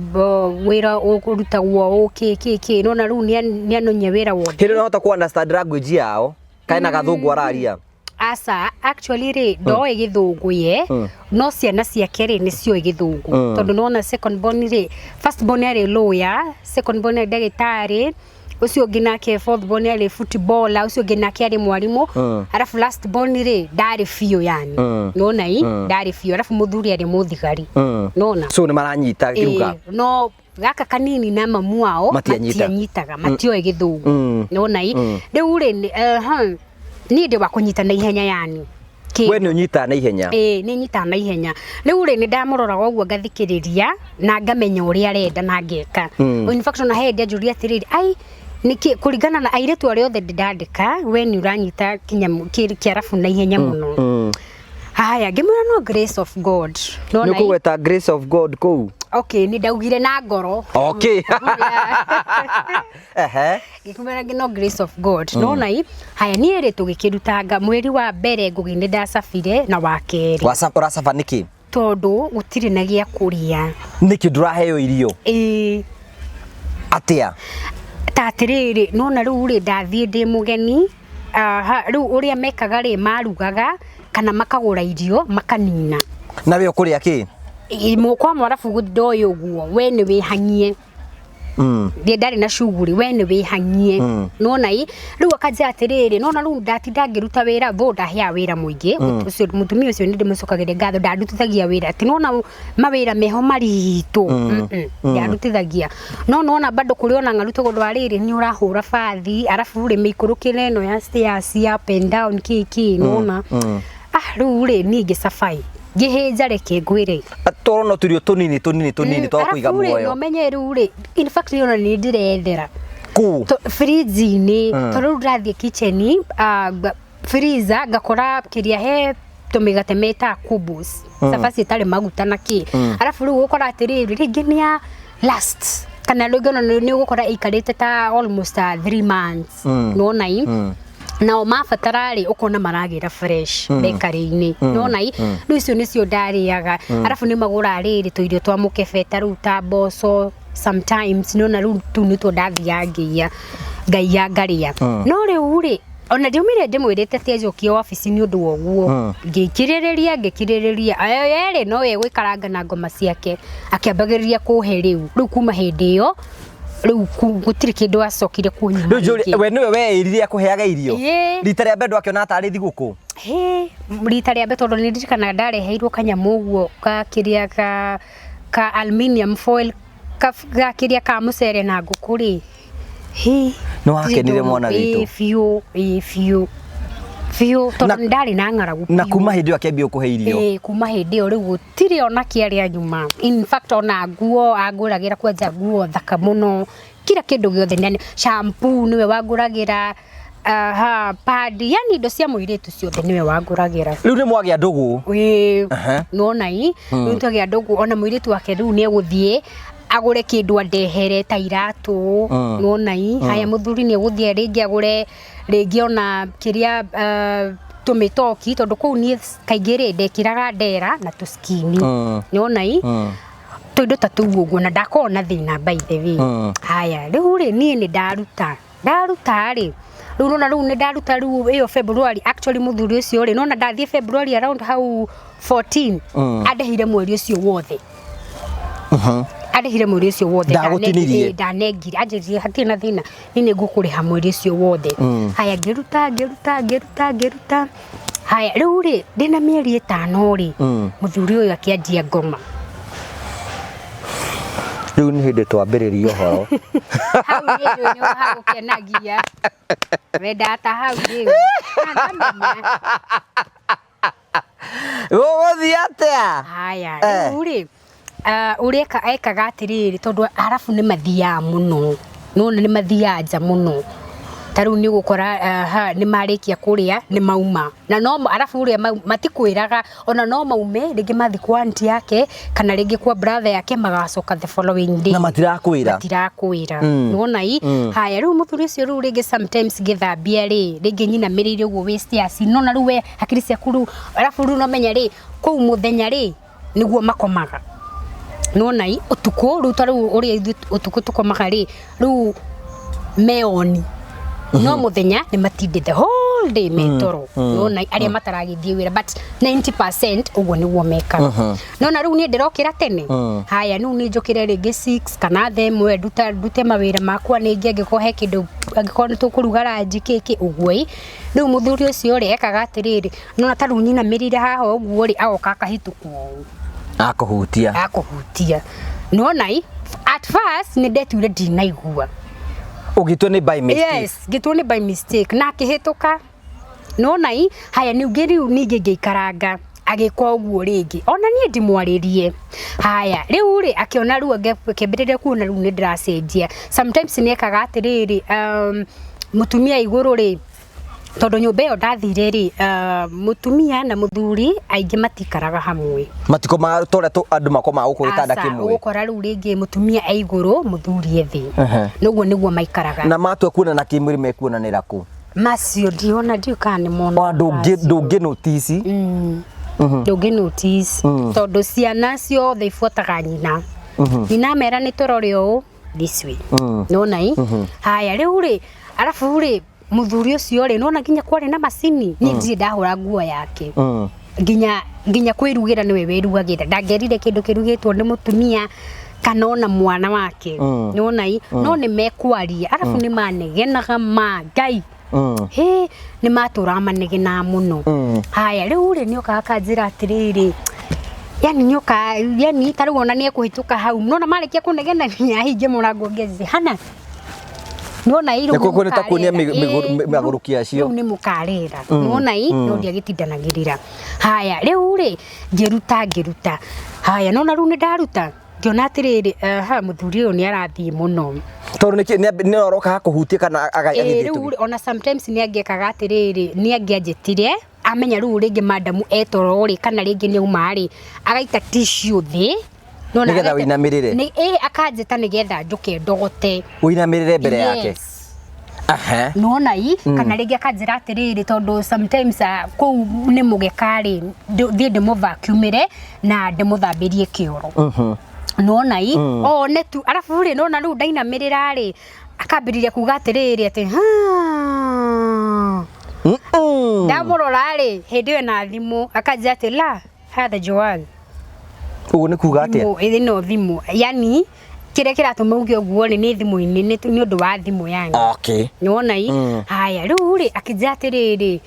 wĩra ũrutagwo ũkĩ kĩ kĩ, nona rĩu nĩanonia wĩra wothe. Hĩndĩ no hota ku understand language yao kana gathũngũ araria? Aca, actually rĩ, ndoĩ gĩthũngũ ye, no ciana ciake rĩ, nĩ cioĩ gĩthũngũ, tondũ nona second born rĩ, first born arĩ lawyer, second born arĩ ndagĩtarĩ, ũcio ũngĩ nake fourth born arĩ footballer, ũcio ũngĩ nake arĩ mwarimũ, arabu last born rĩ, ndarĩ biũ yani. Nona i ndarĩ biũ, arabu mũthuri arĩ mũthigari. Nona So nĩ maranyita kiruga? Ĩĩ, no gaka kanini na mamu wao Matianyita. Matianyitaga, matioĩ gĩthũngũ. Nona i rĩu rĩ, niĩ ndĩ wa kũnyita na ihenya yani. We nĩ ũnyitaga na ihenya? Ĩĩ, nĩ nyitaga na ihenya. Rĩu rĩ, nĩ ndamũroraga ũguo, ngathikĩrĩria na ngamenya ũrĩa arenda na ngeka. In fact, ona he hĩndĩ anjũria atĩrĩrĩ, ai, nĩkĩ kũringana na airĩtu arĩa othe ndĩndandĩka, we nĩ ũranyita kinya kĩarabu na ihenya mũno? Haya, ngĩmwĩra no grace of God. Nĩ Nona ũkũgweta grace of God kũu? Okay, nĩ ndaugire na ngoro. Okay. Ehe. Ngĩkumĩra no grace of God. Nona i haya, niĩ rĩ, tũgĩkĩrutanga mweri wa mbere Ngũgĩ nĩ ndacabire na wa kerĩ. Ũracaba nĩkĩ? Tondũ gũtirĩ na gĩa kũrĩa. Nĩkĩ ndũraheo irio? Ĩĩ. Atĩa? Ta atĩrĩrĩ, nona rĩu rĩ, ndathiĩ ndĩ mũgeni. Aha, rĩu ũrĩa mekaga rĩ, marugaga kana makagũra irio makanina. Na we ũkũrĩa kĩ? Ĩ, kwa mwarabu ndoĩ ũguo, we nĩ wĩhang'ie. Ndiĩ ndarĩ na shughuli, we nĩ wĩhang'ie. Nona i rĩu akanjĩra atĩrĩrĩ, nona rĩu ndatinda ngĩruta wĩra, though ndaheaga wĩra mũingĩ. Ũcio mũtumia ũcio nĩ ndĩmũcokagĩria ngatho, ndandutithagia wĩra atĩ nona mawĩra meho maritũ. Ndandutithagia, no nona bado kũrĩ ona ng'aru, tondũ wa rĩrĩ, nĩ ũrahũra bathi, arabu rĩ, mĩikũrũkĩre ĩno ya stairs, up and down, kĩ kĩ, nona rĩu rĩ, niĩ ngĩcabai ngĩhĩnja, reke ngwĩre. Tũrona tũirio tũnini tũnini tũnini twa kũiga Arabu rĩ, muoyo. No menye rĩu rĩ, in fact ona nĩ ndĩrethera Kũ? Fridge-inĩ, tondũ rĩu ndĩrathiĩ kitchen, freezer, ngakora kĩrĩa he tũmĩgate metaga kubus, cabaci ĩtarĩ maguta na kĩ, arabu rĩu ũgũkora atĩrĩrĩ, rĩngĩ nĩ ya last, kana rĩngĩ ona nĩ ũgũkora ĩikarĩte ta almost 3 months. Nona i nao mabatara rĩ, ũkona maragĩra fresh bakery-inĩ. Nona i rĩu icio nĩcio ndarĩaga, arabu nĩ magũraga rĩrĩ tũirio twa mũkebe, ta rĩu ta mboco sometimes. Nona rĩu tũu nĩtuo ndathiaga ngĩiya ngaiya ngarĩa. No rĩu rĩ, ona ndiumire ndĩmwĩrĩte atĩ anjokie wabici nĩ ũndũ wa ũguo. Ngĩkirĩrĩria, ngĩkirĩrĩria, ayo yerĩ no we gũikaranga na ngoma ciake, akĩambagĩrĩria kũhe. Rĩu kuma hĩndĩ ĩyo, rĩu gũtirĩ kĩndũ acokire kũnyima Rĩu njũrie, rĩngĩ. We nĩwe weĩrire akũheaga irio? Ĩĩ. Rita rĩa mbere ndwakĩona tarĩ thigũkũ? Hĩ, rita rĩa mbere, tondũ nĩ ndirikanaga ndareheirwo kanyamũ ũguo ka kĩrĩa ka aluminium foil ga kĩrĩa ka mũcere na ngũkũ rĩ, hĩ. Nĩ wakenire mwana witũ? Ĩĩ, biũ, ĩĩ, biũ biũ, tondũ nĩ ndarĩ na ng'aragu Na biũ. kuma hĩndĩ ĩyo akĩambia kũhe irio? Ĩĩ, kuma hĩndĩ ĩyo rĩu gũtirĩ ona kĩarĩa nyuma. In fact, ona nguo angũragĩra, kwanja nguo thaka mũno, kila kĩndũ gĩothe, nĩ shampoo nĩwe wangũragĩra, aha, pad, yani indo cia mũirĩtu ciothe nĩwe wangũragĩra. Rĩu nĩ mwagĩa ndũgũ? Ĩĩ. Nona i rĩu twagĩa ndũgũ, ona mũirĩtu wake rĩu nĩ egũthiĩ agũre kĩndũ andehere ta iratũ. Nona i haya, mũthuri nĩ egũthiĩ rĩngĩ agũre rĩngĩ ona kĩrĩa, tũmĩtoki, tondũ kũu niĩ kaingĩ rĩ, ndekĩraga ndera na tũskini. Nona i tũindo ta tũu ũguo, na ndakorwo na thĩna, by the way. Haya, rĩu rĩ, niĩ nĩ ndaruta rĩ, rĩu nona rĩu nĩ ndaruta rĩu ĩyo February. Actually, mũthuri ũcio rĩ, nona ndathiĩ February around hau 14, andĩhire mweri ũcio wothe, andĩhire mweri ũcio wothe. Ndagũtinirie? Ĩĩ, ndanengire, anjĩrire hatirĩ na thĩna, niĩ nĩ ngũkũrĩha mweri ũcio wothe. Haya, ngĩruta, ngĩruta, ngĩruta, ngĩruta. Haya, rĩu rĩ, ndĩna mĩeri 5 rĩ, mũthuri ũyũ akĩanjia ngoma. Rĩu nĩ hĩndĩ twambĩrĩria ũhoro. Hau nĩ njũĩ nĩ hagũkenagia, wendaga ta hau rĩu. Na ngamenya. Gũgũthiĩ atĩa? Haya, rĩu rĩ, ũrĩa ekaga atĩrĩrĩ, tondũ arabu nĩ mathiaga mũno, nona nĩ mathiaga nja mũno, ta rĩu nĩ ũgũkora ha, nĩ marĩkia kũrĩa nĩ mauma, na no arabu ũrĩa matikwĩraga ona no maume rĩngĩ mathiĩ kwa aunty yake kana rĩngĩ kwa brother yake, magacoka the following day. Na matirakwĩra? Matirakwĩra. Nĩwona i haya, rĩu mũthuri ũcio rĩu rĩngĩ sometimes ngĩthambia rĩ, rĩngĩ nyinamĩrĩire ũguo wĩ stairs, nona rĩu we hakiri ciaku rĩu, arabu rĩu nomenya rĩ, kũu mũthenya rĩ, Nĩguo makomaga. Nona i ũtukũ rĩu ta rĩu ũrĩa ithuĩ ũtukũ tũkomaga rĩ, rĩu meoni no mũthenya nĩ matinde the whole day metoro. Nona arĩa mataragĩthiĩ wĩra, but 90% ũguo nĩguo mekaga. Nona rĩu niĩ ndĩrokĩra tene. Haya, rĩu nĩ njũkĩre rĩngĩ 6 kana thaa 1, ndute mawĩra makwa nĩngĩ, angĩkorwo he kĩndũ, angĩkorwo nĩ tũkũruga ranji kĩkĩ ũguo ĩ. Rĩu mũthuri ũcio rĩ, ekaga atĩrĩrĩ, nona ta rĩu nyinamĩrĩire haha ũguo rĩ, agoka akahĩtũkwo ũũ. Akũhutia. Akũhutia. Nona i at first nĩ ndetuire ndinaigua. Ũgĩtua nĩ by mistake. Yes, ngĩtua nĩ by mistake na akĩhĩtũka. Nona i haya ningĩ rĩu ningĩ ngĩikaranga, agĩka ũguo rĩngĩ, ona niĩ ndimwarĩrie. Haya, rĩu rĩ, akĩona rĩu akĩambĩrĩria kuona rĩu nĩ ndĩracenjia. Sometimes nĩ ekaga atĩrĩrĩ, mũtumia igũrũ rĩ, tondũ nyũmba ĩyo ndathire rĩ, mũtumia na mũthuri aingĩ matikaraga hamwe. Matikomaga ta ũrĩa andũ makomaga gũkũ gĩtanda Aca, kĩmwe. Ũgũkora rĩu rĩngĩ mũtumia e igũrũ, mũthuri e thĩ. Noguo nĩguo maikaraga. Na matua kuonana kĩmwĩrĩ mekuonanĩra kũ? Macio ndiona, ndiũĩ kana nĩ mona. Ona ndũngĩ notice. Ndũngĩ notice tondũ ciana ciothe ibuataga nyina. Nyina amera nĩ tũrore ũũ this way. Nona i haya rĩu rĩ, arabu rĩ, mũthuri ũcio rĩ, nona nginya kwarĩ na macini, niĩ ndirĩ ndahũra nguo yake. Nginya kwĩrugĩra nĩwe wĩrugagĩra, ndangĩerire kĩndũ kĩrugĩtwo nĩ mũtumia kana ona mwana wake. Nona i no nĩ mekwaria, arabu nĩ manegenaga ma Ngai. Hĩ, nĩ matũraga manegenaga mũno. Haya, rĩu rĩ, nĩokaga akanjĩra atĩrĩrĩ, yani nĩoka, yani ta rĩu ona nĩekũhĩtũka hau, nona marĩkia kũnegenania ahinge mũrango ngezi hana. Nona i rĩu Nĩkuo nĩ ta kuonia nĩmũkarĩra. Mĩgũrũki acio. Rĩu nĩmũkarĩra. Nona i no ndiagĩtindanagĩrĩra. Haya, rĩu rĩ, ngĩruta. Haya, nona rĩu nĩ ndaruta, ngĩona atĩrĩrĩ, aha, mũthuri ũyũ nĩ arathiĩ mũno. Tondũ nĩkĩ nĩ oroka hakũhutie kana Ĩĩ, agĩthiĩ rĩu rĩ, ona sometimes nĩ angĩekaga atĩrĩrĩ, nĩ angĩanjĩtire amenya rĩu rĩngĩ madamu etoro rĩ, kana rĩngĩ nĩ auma rĩ, agaita tissue thĩ. Nona Nĩgetha ũinamĩrĩre. Ĩĩ, akanjĩta nĩgetha njũke ndogote. Ũinamĩrĩre mbere yake. Yes. Nona i kana rĩngĩ akanjĩra atĩrĩrĩ, tondũ sometimes kũu nĩ mũgeka rĩ, thiĩ ndĩmũvacuumĩre na ndĩmũthambĩrie kĩoro. Nona i one tu, arabu rĩ, nona rĩu ndainamĩrĩra rĩ, akambĩrĩria kuga atĩrĩrĩ atĩ ha. Ndamũrora rĩ, hĩndĩ ĩyo na thimũ, akanjĩra atĩ la hatha Joan. Ũguo nĩ kuga atĩa? Thimũ, ĩno thimũ, yani kĩrĩa kĩratũma uge ũguo rĩ, nĩ thimũ-inĩ, nĩ ũndũ wa thimũ yani. Nĩwona i? Haya, rĩu rĩ, akĩnjĩra atĩrĩrĩ,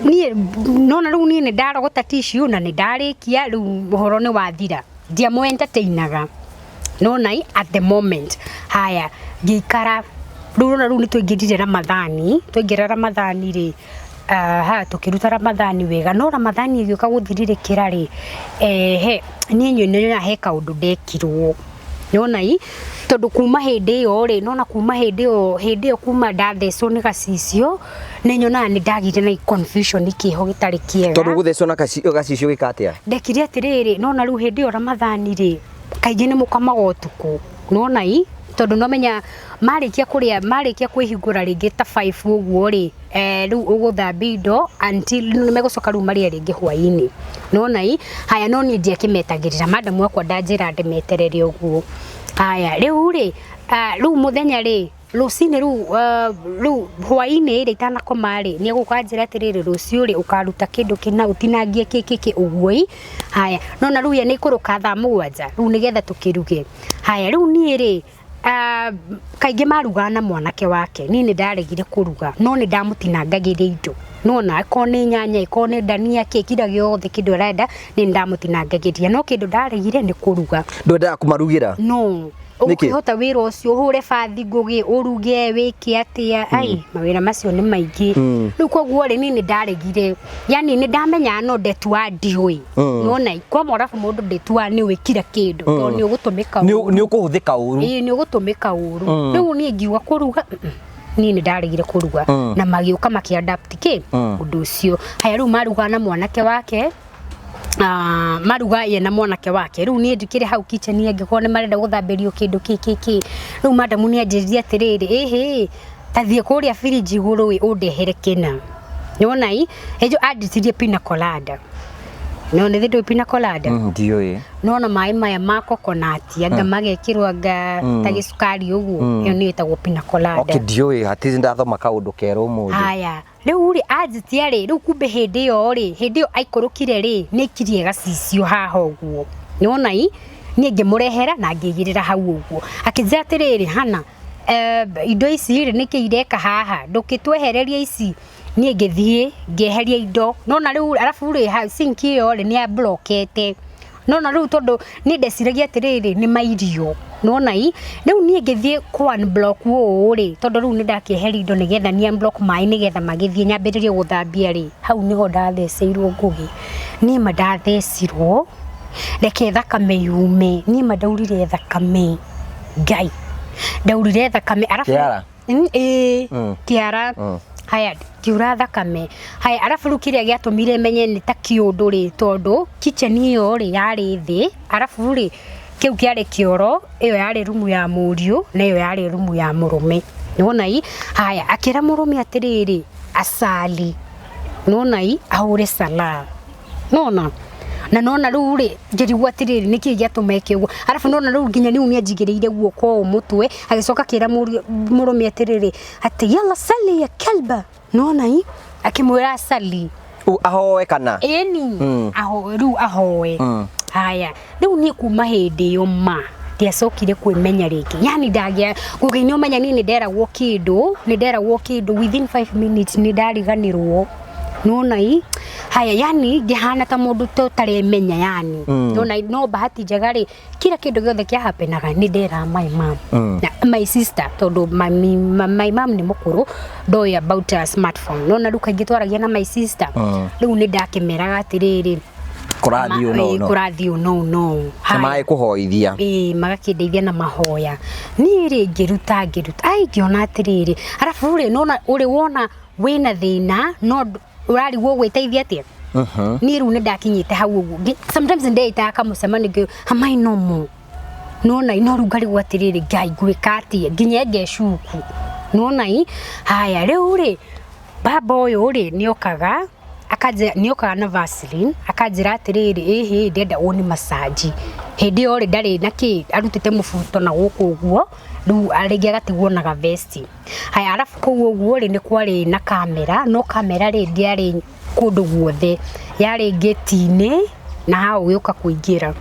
niĩ nona rĩu niĩ nĩ ndarogota tissue na nĩ ndarĩkia, rĩu ũhoro nĩ wathira. Ndiamũ entertainaga. Nona i at the moment. Haya, ngĩikara, rĩu nona rĩu nĩ twaingĩrire Ramadhani, twaingĩra Ramadhani rĩ, ha, tũkĩruta Ramadhani wega, no Ramadhani ĩgĩũka gũthirĩrĩkĩra rĩ, he, niĩ nyonaga he kaũndũ ndekirwo. Nona i, tondũ kuma hĩndĩ ĩyo rĩ, nona kuma hĩndĩ ĩyo, hĩndĩ ĩyo kuma ndathecwo nĩ gacicio, nĩ nyonaga nĩ ndagĩire na confusion kĩho gĩtarĩ kĩega. Tondũ gũthecwo na gacicio gĩka atĩa? Ndekire atĩrĩrĩ, nona rĩu hĩndĩ ĩyo Ramadhani rĩ, kaingĩ nĩ mũkamaga ũtukũ. Nona i, tondũ nomenya marĩkia kũrĩa, marĩkia kwĩhingũra rĩngĩ ta 5 ũguo rĩ, rĩu ũgũthambia indo until rĩu nĩmegũcoka rĩu marĩe rĩngĩ hwaĩ-inĩ. Nona i, haya, no niĩ ndiakĩmetagĩrĩra, madamu wakwa ndanjĩra ndĩmeterere ũguo. Haya, rĩu rĩ, rĩu mũthenya rĩ, rũcinĩ rĩu, rĩu hwaĩ-inĩ rĩ, itanakoma rĩ, nĩ egũka anjĩre atĩrĩrĩ, rũciũ rĩ, ũkaruta kĩndũ kĩna, ũtinangie kĩ, kĩ, kĩ, ũguo ĩ. Haya, nona rĩu ye nĩ ikũrũka thaa 7, rĩu nĩgetha tũkĩruge. Haya, rĩu niĩ rĩ, kaingĩ marugaga na mwanake wake, niĩ nĩ ndaregire kũruga, no nĩ ndamũtinangagĩria indo. Nona, akorwo nĩ nyanya, akorwo nĩ ndania, kĩ, kira gĩothe kĩndũ arenda, niĩ nĩ ndamũtinangagĩria, no kĩndũ ndaregire nĩ kũruga. Ndwendaga kũmarugĩra? No. Nĩkĩ? Ũngĩhota wĩra ũcio, ũhũre bathi ngũgĩ, ũruge, wĩke atĩa, ai, mawĩra macio nĩ maingĩ. Rĩu koguo rĩ, niĩ nĩ ndaregire. Yani nĩ ndamenyaga no ndetua ndiũĩ. Nona, kwa mũrabu mũndũ ndetua nĩ ũĩ kira kĩndũ, tondũ nĩ ũgũtũmĩka ũru. Nĩ ũkũhũthĩka ũru. Ĩĩ, nĩ ũgũtũmĩka ũru. Rĩu niĩ ngiuga kũruga, niĩ nĩ ndaregire kũruga. Na magĩũka makĩ-adapt kĩ? Ũndũ ũcio. Haya, rĩu marugaga na mwanake wake. Maruga ye na mwanake wake. Rĩu niĩ ndikĩrĩ hau kitchen, angĩkorwo nĩ marenda gũthambĩrio kĩndũ kĩ, kĩ, kĩ. Rĩu madamu nĩ anjĩrire atĩrĩrĩ, ĩhĩ, ta thiĩ kũrĩa firiji igũrũ ĩ, ũndehere kĩna. Nĩwona ĩ, ĩjo andĩtirie pina colada. No nĩ thĩ pina colada? Ndiũĩ. Nona maĩ maya ma coconut anga magekĩrwo anga ta gĩcukari ũguo, ĩyo nĩyo ĩtagwo pina colada. Okay, ndiũĩ hatizi ndathoma kaũndũ kerũ ũmũthĩ. Haya, rĩu rĩ anjitia rĩ, rĩu kumbe hĩndĩ ĩyo rĩ, hĩndĩ ĩyo aikũrũkire rĩ, nĩ aikirie gacicio haha ũguo, nĩwona i niĩ ngĩmũrehera na ngĩigĩrĩra hau ũguo, akĩnjĩra atĩrĩrĩ, "Hana, indo ici rĩ, nĩkĩ ireka haha? Ndũkĩtwehereria ici." Niĩ ngĩthiĩ ngĩeheria indo, nona rĩu arabu rĩ, sink ĩyo rĩ, nĩ yamblokete, nona rĩu tondũ niĩ ndeciragia atĩrĩrĩ, nĩ mairio, nona i rĩu niĩ ngĩthiĩ kũ unblock ũũ rĩ, tondũ rĩu nĩ ndakĩeheria indo nĩgetha ni unblock maĩ nĩgetha magĩthiĩ nyambĩrĩrie gũthambia rĩ, hau nĩho ndatheceirwo ngũgĩ. Niĩ ma ndathecirwo, reke thakame yume. Niĩ ma ndaurire thakame, Ngai, ndaurire thakame arabu Kĩara? Ĩĩ, kĩara. Haya, kiura thakame. Haya, arabu rĩu kĩrĩa gĩatũmire menye nĩ ta kĩũndũ rĩ, tondũ kitchen ĩyo rĩ yarĩ thĩ, arabu rĩ kĩu kĩarĩ kĩoro, ĩyo yarĩ rumu ya mũriũ na ĩyo yarĩ rumu ya mũrũme, nĩwona i. Haya, akĩra mũrũme atĩrĩrĩ, asali, nĩwona i, ahũre sala, nona na nona rĩu rĩ ngĩrigwo atĩrĩrĩ, nĩkĩ gĩatũma eke ũguo? Arabu nona rĩu nginya rĩu nĩanjigĩrĩire guoko ũũ mũtwe, agĩcoka akĩra mũrũme atĩrĩrĩ, atĩ "Yalla sali ya kalba", nona i akĩmwĩra asali. Ahoe kana? Ĩni, aho rĩu ahoe. Haya, rĩu niĩ kuma hĩndĩ ĩyo ma ndiacokire kwĩmenya rĩngĩ, yani ndagĩa ngũgĩ nĩ ũmenya niĩ nĩ nderagwo kĩndũ, nĩ nderagwo kĩndũ, within 5 minutes nĩ ndariganĩrwo, nona i. Haya, yani ngĩhana ta mũndũ tũtaremenya, yani nona i. No bahati njega rĩ, kila kĩndũ gĩothe kĩahapenaga nĩ nderaga my mom na my sister, tondũ my mom nĩ mũkũrũ, ndoĩ about a smartphone. Nona rĩu kaingĩ twaragia na my sister. Rĩu nĩ ndakĩmeraga atĩrĩrĩ, Kũrathiĩ ũũ no no. Kũrathiĩ ũũ no no. Na Haya. magĩkũhoithia. Ĩĩ, magakĩndeithia na mahoya. Niĩ rĩ ngĩruta ngĩruta, ai, ngĩona atĩrĩrĩ, arabu rĩ nona ũrĩ wona wĩna thĩna no ũrarigwo gwĩteithia atĩa. Niĩ rĩu nĩ ndakinyĩte hau ũguo. Sometimes ndeitaga kamũcemanio ngĩ am I normal? Nona no rĩu ngarigwo atĩrĩrĩ, Ngai, ngwĩka atĩa nginya ngecuku, nona i. Haya, rĩu rĩ baba ũyũ rĩ nĩokaga akanjĩra, nĩokaga na Vaseline, akanjĩra atĩrĩrĩ, "Ĩhĩ, ndĩrenda ũni massage." Hĩndĩ ĩyo rĩ ndarĩ na kĩ, arutĩte mũbuto na gũkũ ũguo, rĩu rĩngĩ agatigwo na gavesti. Haya, arabu kũu ũguo rĩ nĩ kwarĩ na kamera, no kamera rĩ ndĩarĩ kũndũ guothe, yarĩ ngĩti-inĩ na hau ũgĩũka kũingĩra,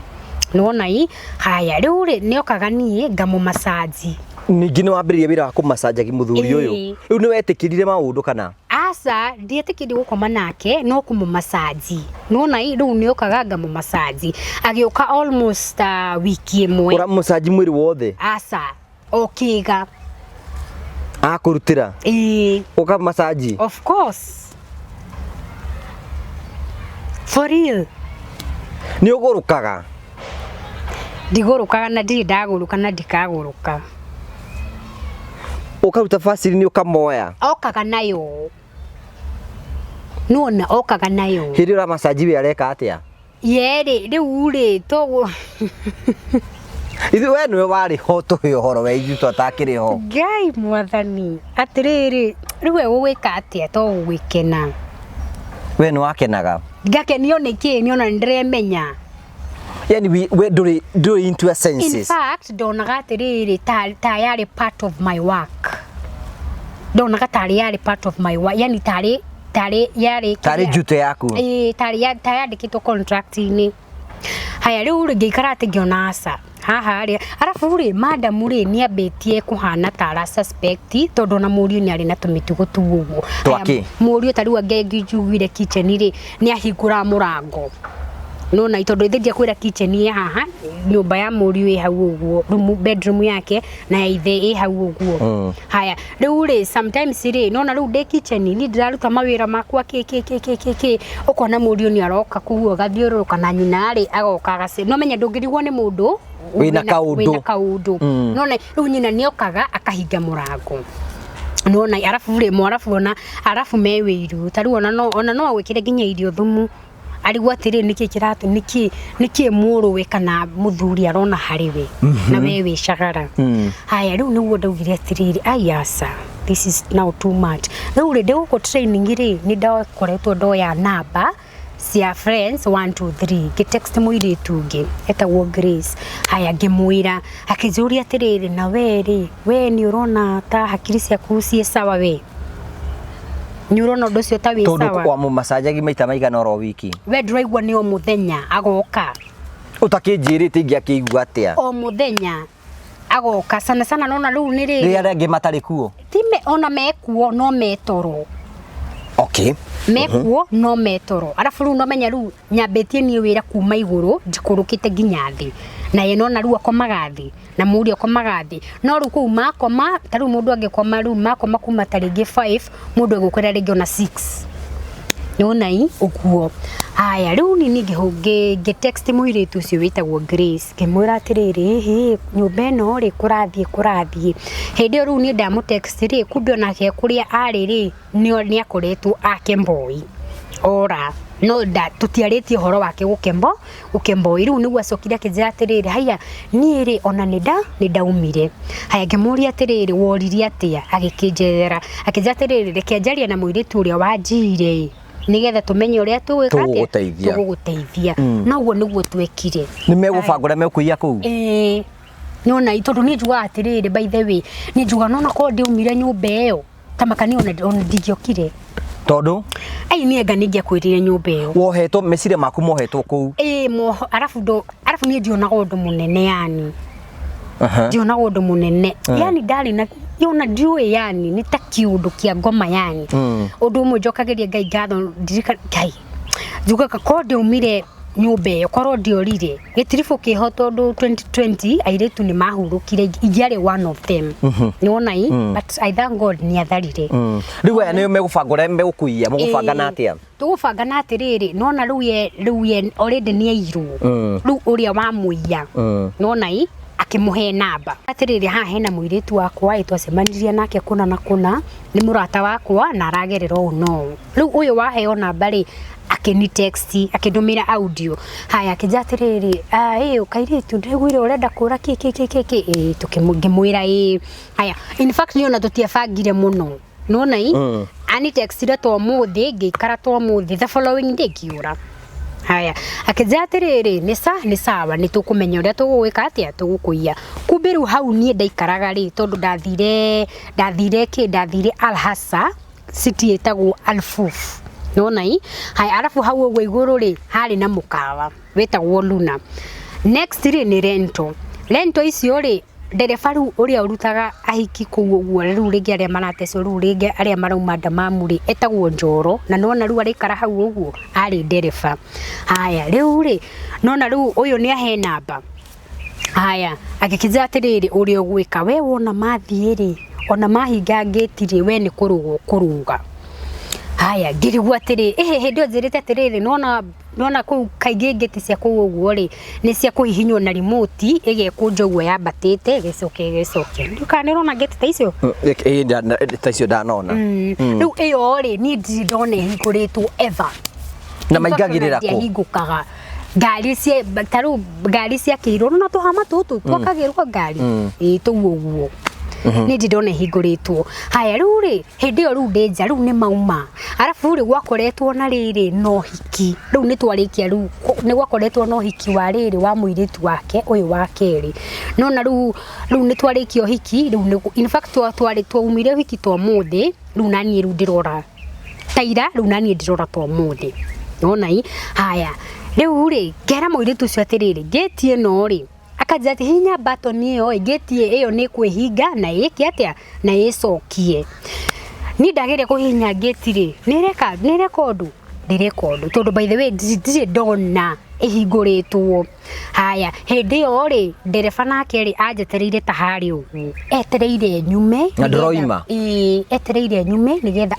nĩwona i. Haya, rĩu rĩ nĩokaga niĩ ngamũ-massage. Ningĩ nĩ wambĩrĩria wĩra wa kũmacanjagi mũthuri ũyũ? Ĩĩ. Rĩu nĩ wetĩkĩrire maũndũ kana? Aca, ndietĩkĩrie gũkoma nake, no kũmũ-massage, nĩwona i. Rĩu nĩokaga ngamũ-massage, agĩũka almost wiki ĩmwe. Ũramũcanji mwĩrĩ wothe? Aca, o kĩga. Akũrutĩra? Ĩĩ. Ũkamacanji? Of course, for real. Nĩ ũgũrũkaga? Ndigũrũkaga na ndirĩ ndagũrũka na ndikagũrũka. Ũkaruta Vaseline ũkamoya? Okaga nayo, nĩwona, okaga nayo. Hĩndĩ ĩyo ũramacanji we areka atĩa? Yerĩ rĩu rĩ to Ithuĩ we nĩwe warĩ ho tũhe ũhoro, we ithuĩ twatakĩrĩ ho. Ngai mwathani, atĩrĩrĩ, rĩu we gũgwĩka atĩa to gũgĩkena? We nĩ wakenaga? Ngakenio nĩ kĩ? Nĩona nĩ ndĩremenya. Yani we ndũrĩ into your In senses. fact ndonaga atĩrĩrĩ, ta yarĩ part of my work, ndonaga tarĩ yarĩ part of my work, yani tarĩ yarĩ Tarĩ njuto yaku. Ĩĩ, tarĩ ta yandĩkĩtwo contract-inĩ. Haya, rĩu rĩ ngĩikara atĩ ngĩona aca haha rĩ, arabu rĩ madamu rĩ nĩambĩtie kũhana ta ara suspect, tondũ ona mũriũ nĩ arĩ na tũmĩtugo tu ũguo. Twakĩ? Mũriũ ta rĩu angĩnjugire kitchen rĩ, nĩ ahingũraga mũrango, nona tondũ ithe ndiakwĩra kitchen ĩ haha, nyũmba ya mũriũ ĩ hau ũguo, room, bedroom yake na ya ithe ĩ hau ũguo. Haya, rĩu rĩ sometimes rĩ nona rĩu ndĩ kitchen niĩ ndĩraruta mawĩra makwa kĩ kĩ kĩ kĩ kĩ kĩ, ũkona mũriũ nĩ aroka kũu agathiũrũrũka na nyina rĩ agoka agace, no menya ndũngĩrigwo nĩ mũndũ Wĩna kaũndũ. Wĩna kaũndũ. Nona rĩu nyina nĩokaga akahinga mũrango, nona arabu rĩ mwarabu ona arabu me wĩiru, ta rĩu ona no agwĩkĩre nginya irio thumu, arigwo atĩrĩ, nĩkĩ kĩratũ, nĩkĩ mũrũwe kana mũthuri arona harĩ we na we wĩ cagara. Haya, rĩu nĩguo ndaugire atĩrĩrĩ, ai aca, this is now too much. Rĩu rĩ ndĩ gũkũ training rĩ, nĩ ndakoretwo ndoya namba Cia friends 1 2 3, ngĩ text mũirĩtu ũngĩ etagwo Grace. Haya, ngĩmwĩra, akĩnjũria atĩrĩrĩ, na we rĩ, we nĩ ũrona ta hakiri ciaku ciĩ sawa? We nĩ ũrona ũndũ ũcio ta wĩ Tondũ sawa? Wamũmacanjagi maita maigana oro wiki? We ndũraigua nĩ o mũthenya agoka? Ũtakĩnjĩrĩte ingĩakĩigua atĩa? O mũthenya agoka, sana sana nona rĩu nĩ rĩrĩa rĩrĩ arĩa angĩ matarĩ kuo. Ti me, ona mekuo no metoro. Mekuo no metoro, arabu rĩu nomenya rĩu nyambĩtie niĩ wĩra kuma igũrũ njikũrũkĩte nginya thĩ, na ye nona rĩu akomaga thĩ na mũriũ akomaga thĩ, no rĩu kũu makoma, ta rĩu mũndũ angĩkoma, rĩu makoma kuma ta rĩngĩ 5, mũndũ egũkĩra rĩngĩ ona 6, nĩwona i ũguo. Haya, rĩu nini ngĩ text mũirĩtu ũcio wĩtagwo Grace, ngĩmwĩra atĩrĩrĩ, ĩhĩ, nyũmba ĩno rĩ, kũrathiĩ hĩndĩ ĩyo rĩu niĩ ndamũ text rĩ, kumbe onake kũrĩa arĩ rĩ, nĩ akoretwo akemboi ora, no nda tũtiarĩtie ũhoro wake gũkemboi. Rĩu nĩguo acokire akĩnjĩra atĩrĩrĩ, haya, niĩ rĩ, ona nĩ ndaumire. Haya, ngĩmũria atĩrĩrĩ, woririe atĩa? Agĩkĩnjerera, akĩnjĩra atĩrĩrĩ, reke njarie na mũirĩtu ũrĩa wanjiire nĩgetha tũmenye ũrĩa tũgwĩka atĩa. Tũgũgũteithia. Tũgũgũteithia. Noguo nĩguo twekire. Nĩ megũbanga ũrĩa mekũiya kũu? Ĩĩ, nĩwona tondũ niĩ njugaga atĩrĩrĩ, by the way, niĩ njugaga nona korwo ndiaumire nyũmba ĩyo tamakani, ona ndingĩokire. Tondũ? Ai, niĩ anga nĩingĩakwĩrire nyũmba ĩyo. Wohetwo, meciria maku mohetwo kũu. Ĩĩ, moho, arabu ndo arabu niĩ ndionaga ũndũ mũnene, yani ndionaga ũndũ mũnene, yani ndarĩ na yona ndiũĩ, yani nĩ ta kĩũndũ kĩa ngoma, yani ũndũ ũmwe njokagĩria Ngai ngatho, ndirika Ngai njugaga korwo ndiaumire nyũmba ĩyo, korwo ndiorire gĩtiribũ kĩho, tondũ 2020 airĩtu nĩ mahurũkire, ingĩarĩ one of them, nĩwona i, but I thank God nĩ atharire. Rĩu aya nĩo megũbanga ũrĩa megũkũiya, mũgũbanga na atĩa? Tũgũbanga na atĩrĩrĩ, nona rĩu ye already nĩ airwo, rĩu ũrĩa wamũiya, nona i akĩmũhe namba atĩrĩrĩ, haha hena mũirĩtu wakwa ĩ twacemanirie nake kũna na kũna, nĩ mũrata wakwa na aragerera ũũ no ũũ. Rĩu ũyũ waheo namba rĩ, akĩni text, akĩndũmĩra audio. Haya, akĩnjĩra atĩrĩrĩ, "Ah, ĩ kairĩtu, ndĩraiguire ũrenda kũra kĩ kĩ kĩ kĩ kĩ." Ĩ ngĩmwĩra ĩ. Haya, in fact niĩ ona tũtiabangire mũno, nona i ani textire to mũthĩ, ngĩikara to mũthĩ, the following day ngĩũra. Haya, akĩnjĩra atĩrĩrĩ, nĩ sawa, nĩ tũkũmenya ũrĩa tũgũgwĩka atĩa, tũgũkũiya. Kumbe rĩu hau niĩ ndaikaraga rĩ, tondũ ndathire kĩ, ndathire Alhasa city ĩtagwo Alfuf, nona i. Haya, arabu hau ũguo igũrũ rĩ, harĩ na mũkawa wĩtagwo Luna, next rĩ nĩ rento rento icio rĩ, ndereba rĩu ũrĩa ũrutaga ahiki kũu ũguo, rĩu rĩngĩ arĩa maratecwo, rĩu rĩngĩ arĩa marauma Ndamamu rĩ, etagwo Njoro, na nona rĩu araikara hau ũguo arĩ ndereba. Haya, rĩu rĩ, nona rĩu ũyũ nĩ ahe namba. Haya, agĩkĩnjĩra atĩrĩrĩ, ũrĩa ũgwĩka we, wona mathiĩ rĩ, ona mahinga ngĩti rĩ, we nĩ kũrũga ũkũrũga. Haya, ngĩrigwo atĩrĩ, ĩhĩ, hĩndĩ ĩyo njĩrĩte atĩrĩrĩ, nona kũu kaingĩ ngĩti cia kũu ũguo rĩ, nĩ cia kũhihinywo na remote, ĩgekũnja ũguo yambatĩte, ĩgĩcoka ĩgĩcokia. Ndiũĩ nĩ ũrona ngĩti ta icio? Ĩĩ, ta icio ndanona. Rĩu ĩyo rĩ, niĩ ndirĩ ndona ĩhingũrĩtwo ever. Na maingagĩrĩra kũ? Ndiahingũkaga. Ngari cia ta rĩu ngari ciakĩirwo no tũhama tũtũ twakagĩrwo ngari, ĩĩ, tũu ũguo, niĩ ndirĩ ndona ĩhingũrĩtwo. Haya, rĩu rĩ, hĩndĩ ĩyo rĩu ndĩ nja, rĩu nĩ mauma, arabu rĩ, gwakoretwo na rĩrĩ no hiki, rĩu nĩ twarĩkia, rĩu nĩ gwakoretwo na ũhiki wa rĩrĩ wa mũirĩtu wake ũyũ wa kerĩ, nona rĩu nĩ twarĩkia ũhiki, rĩu nĩ in fact twarĩ twaumire ũhiki twa mũthĩ, rĩu na niĩ rĩu ndĩrora taira, rĩu na niĩ ndĩrora ta ũmũthĩ, nona i. Haya, rĩu rĩ, ngera mũirĩtu ũcio atĩrĩrĩ, ngĩti ĩno rĩ, akanjĩra atĩ hihinya button ĩyo ĩ, ngĩti ĩyo nĩ kwĩhinga na ĩke atĩa na ĩcokie. Niĩ ndageria kũhihinya ngĩti rĩ, nĩ ĩreka ũndũ, ndĩreka ũndũ, tondũ by the way ndirĩ ndona ĩhingũrĩtwo. Haya, hĩndĩ ĩyo rĩ, ndereba nake rĩ, anjetereire ta harĩa ũguo, etereire nyume. Na ndũroima? Ĩĩ, etereire nyume nĩgetha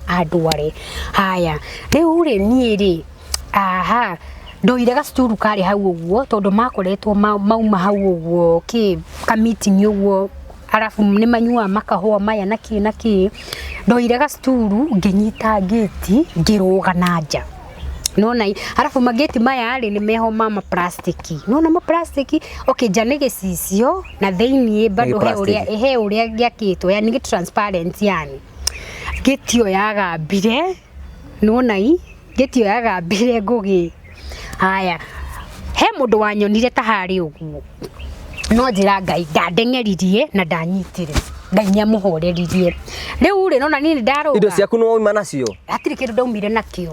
andware. Haya, rĩu rĩ, niĩ rĩ, aha, ndoire gacuturu karĩ hau ũguo, tondũ makoretwo mauma hau ũguo kĩ ka meeting ũguo, arabu nĩ manyuaga makahũa maya na kĩ na kĩ. Ndoire gacuturu, ngĩnyita ngĩti, ngĩrũga na nja, nona arabu magĩti maya rĩ, nĩ meho ma plastiki, nona ma plastiki, okay, nja nĩ gĩcicio na thĩiniĩ bado he ũrĩa plastic. He ũrĩa gĩakĩtwo, yani gĩ transparent, yani ngĩti ĩyo yagambire, nona i. Ngĩti ĩyo yagambire Ngũgĩ. Haya, he mũndũ wanyonire ta harĩ ũguo, no njĩra Ngai ndandeng'eririe na ndanyitire. Ngai nĩamũhoreririe. Rĩu rĩ, nona niĩ nĩ Indo ndarũga. ciaku nĩ wauma nacio? Hatirĩ kĩndũ ndaumire nakĩo,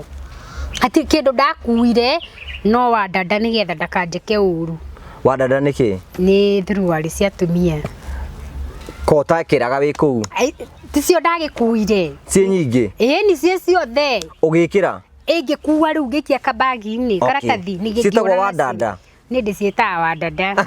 hatirĩ kĩndũ ndakuire, no wandanda nĩgetha ndakanjĩke ũru. Wandanda nĩkĩ? Nĩ thuruarĩ cia atumia. Ko ũtakĩraga wĩ kũu? Ai, ticio ndagĩkuire. Ciĩ nyingĩ? Ĩĩ, nĩ cio ciothe. Ũgĩkĩra? Ĩngĩkua rĩu ngĩikia kabagi-inĩ. Okay. Karatathi nĩ Ciĩtagwo ngĩũra nacio. wandanda? Nĩ ndĩciĩtaga wandanda.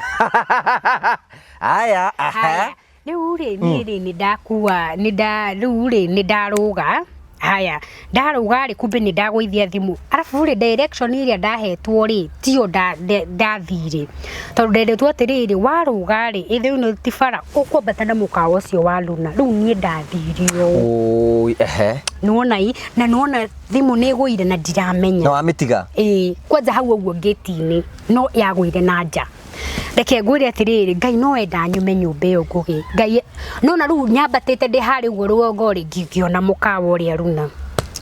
Aya, aha. Haya, rĩu rĩ, niĩ rĩ, nĩ ndakua, nĩ nda rĩu rĩ, nĩ ndarũga. Haya, ndarũga rĩ, kumbe nĩ ndagũithia thimũ. Arabu rĩ, direction ĩrĩa ndahetwo rĩ, tiyo ndathire, tondũ ndendetwo atĩrĩrĩ, warũga rĩ, ĩthĩ ĩno ti bara, ũkwambata na mũkawa ũcio wa Luna. Rĩu niĩ ndathire ũũ. Ũi, ehe. Nĩwona i na nĩwona thimũ nĩ ĩgũire na ndiramenya. Na wamĩtiga? Ĩĩ, kwanja hau ũguo ngĩti-inĩ, no yagũire na nja. Reke ngwĩre atĩrĩrĩ, Ngai no enda nyume nyũmba ĩyo Ngũgĩ. Ngai no na rĩu nyambatĩte ndĩ harĩa ũguo rũgongo rĩ, ngĩona mũkawa ũrĩa Runa.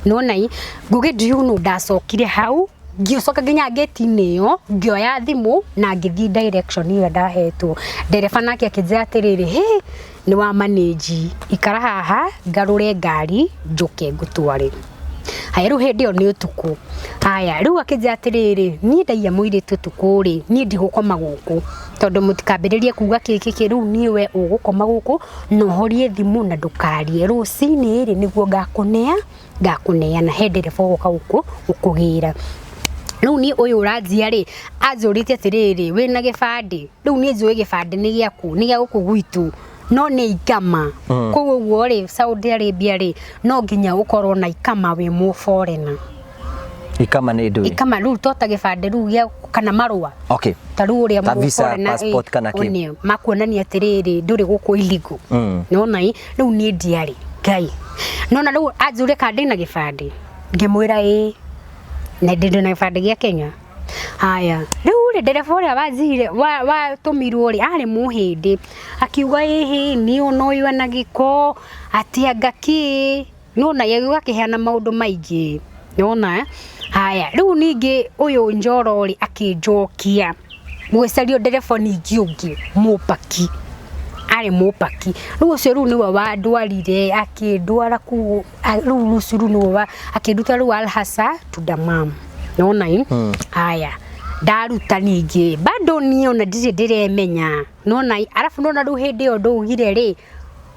Nĩwona i Ngũgĩ, do you know, ndacokire hau ngĩcoka nginya ngĩti-inĩ ĩyo, ngĩoya thimũ na ngĩthiĩ direction ĩrĩa ndahetwo. Ndereba nake akĩnjĩra atĩrĩrĩ, hĩ, nĩ wa manage, ikara haha ngarũre ngari njũke ngũtware. Haya, rĩu hĩndĩ ĩyo nĩ ũtukũ. Haya, rĩu akĩnjĩra atĩrĩrĩ, niĩ ndaiya mũirĩtu ũtukũ rĩ, niĩ ndigũkoma gũkũ, tondũ mũtikambĩrĩrie kuga kĩ kĩ kĩ. Rĩu niĩ we ũgũkoma gũkũ na ũhorie thimũ na ndũkarie. Rũcinĩ rĩ, nĩguo ngakũneana he ndereba ũgũka gũkũ gũkũgĩra. Rĩu niĩ ũyũ ũranjia rĩ, anjũrĩtie atĩrĩrĩ, wĩna gĩbandĩ? Rĩu niĩ njũĩ gĩbandĩ nĩ gĩaku, nĩ gĩa gũkũ gwitũ, no nĩ ikama. Koguo ũguo rĩ, Saudi Arabia rĩ, no nginya ũkorwo na ikama wĩ mũ foreigner. Ikama nĩ ndũĩ? Ikama rĩu to ta gĩbandĩ rĩu gĩa kana marũa. Okay. Ta rĩu ũrĩa Ta visa, foreigner, passport kana kĩ? One, makuonania atĩrĩrĩ, ndũrĩ gũkũ illegal. Nĩwona ĩ, rĩu niĩ ndiarĩ Ngai. Nona rĩu anjũria kana ndĩna gĩbandĩ, ngĩmwĩra ĩĩ, na ndĩ na gĩbandĩ gĩa Kenya. Haya, rĩu rĩ, ndereba ũrĩa wanjire watũmirwo rĩ, arĩ mũhĩndĩ, akiuga ĩhĩ, niĩ ona ũyũ ena gĩko, atĩ anga kĩ, nĩwona agĩũka akĩheana maũndũ maingĩ, nĩwona. Haya, rĩu ningĩ ũyũ Njoro rĩ, akĩnjokia gwĩcario ndereba ningĩ ũngĩ mũpaki, arĩ mũpaki. Rĩu ũcio rĩu nĩwe wandwarire, akĩndwara kũu, rĩu rũcio rĩu nĩwe akĩnduta rĩu Alhasa to Dammam. Nĩwona ĩ? Haya, ndaruta ningĩ bado niĩ ona ndirĩ ndĩremenya. Nĩwona ĩ? Arabu nĩwona rĩu hĩndĩ ĩyo ndaugire rĩ,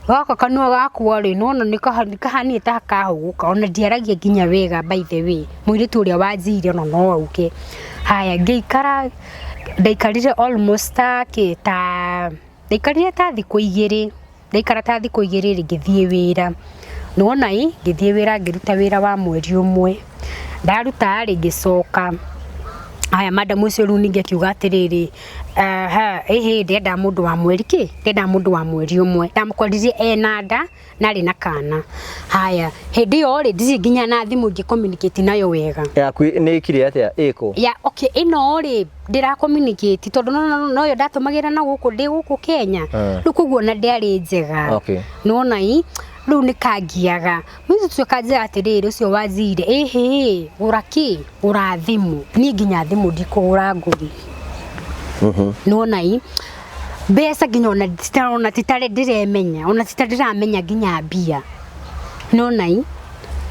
gaka kanua gakwa rĩ, nĩwona nĩ kahanie ta kahũgũka, ona ndiaragia nginya wega. By the way, mũirĩtu ũrĩa wanjire ona no auge. Haya, ngĩikara, ndaikarire almost ta kĩ, ta ndaikarire ta thikũ igĩrĩ. Ndaikara ta thikũ igĩrĩ rĩ, ngĩthiĩ wĩra. Nĩwona ĩ, ngĩthiĩ wĩra, ngĩruta wĩra wa mweri ũmwe. Ndaruta rĩ, ngĩcoka. Haya, madam ũcio rĩu ningĩ akiuga atĩrĩrĩ, aha, ĩhĩ, ndĩrendaga mũndũ wa mweri kĩ, ndĩrendaga mũndũ wa mweri ũmwe. Ndamũkorire ena nda na arĩ na kana. Haya, hĩndĩ ĩyo rĩ, ndirĩ nginya na thimũ ingĩ communicate nayo wega. Yaku nĩ ĩkire atĩa, ĩkũ? Ya, okay, ĩno rĩ, ndĩra communicate tondũ noyo ndatũmagĩra na gũkũ ndĩ gũkũ Kenya. Rĩu koguo ona ndĩarĩ njega. Okay. Nĩwona ĩ, rĩu nĩ kangiaga. Mũirĩtu ũcio akanjĩra atĩrĩrĩ, ũcio wanjire, ĩhĩ, gũra kĩ, gũra thimũ. Niĩ nginya thimũ ndikũgũra Ngũgĩ. Nĩwona ĩ, mbeca nginya ona ona titarĩ ndĩremenya, ona tita ndĩramenya nginya mbia. Nĩwona ĩ,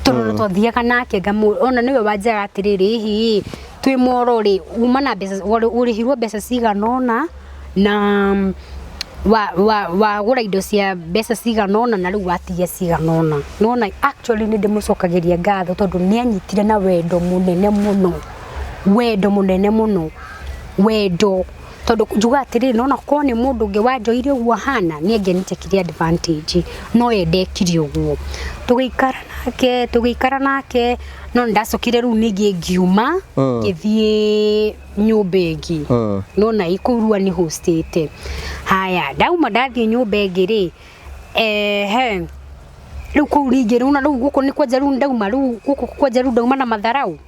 tondũ twathiaga nake ona nĩwe wanjĩraga atĩrĩrĩ, ĩhĩ, twĩ moro rĩ, uma na mbeca, ũrĩhirwo mbeca cigana ũna, na wagũra indo cia mbeca cigana ũna, na rĩu watigia cigana ũna. Nĩwona, actually nĩ ndĩmũcokagĩria ngatho tondũ nĩ anyitire na wendo mũnene mũno, wendo mũnene mũno, wendo, tondũ njugaga atĩrĩrĩ, nona korwo nĩ mũndũ ũngĩ wanjoire ũguo ahana, nĩ angĩanitekire advantage, no ye ndekire ũguo. Tũgĩikara nake, no nĩ ndacokire rĩu ningĩ ngiuma, ngĩthiĩ nyũmba ĩngĩ. Nĩwona ĩ, kũu rĩu ani hostĩte. Haya, ndauma ndathiĩ nyũmba ĩngĩ rĩ, ehe, rĩu kũu ningĩ rĩu na rĩu gũkũ nĩ kwanja, rĩu ndauma rĩu gũkũ kwanja, rĩu ndauma na matharau.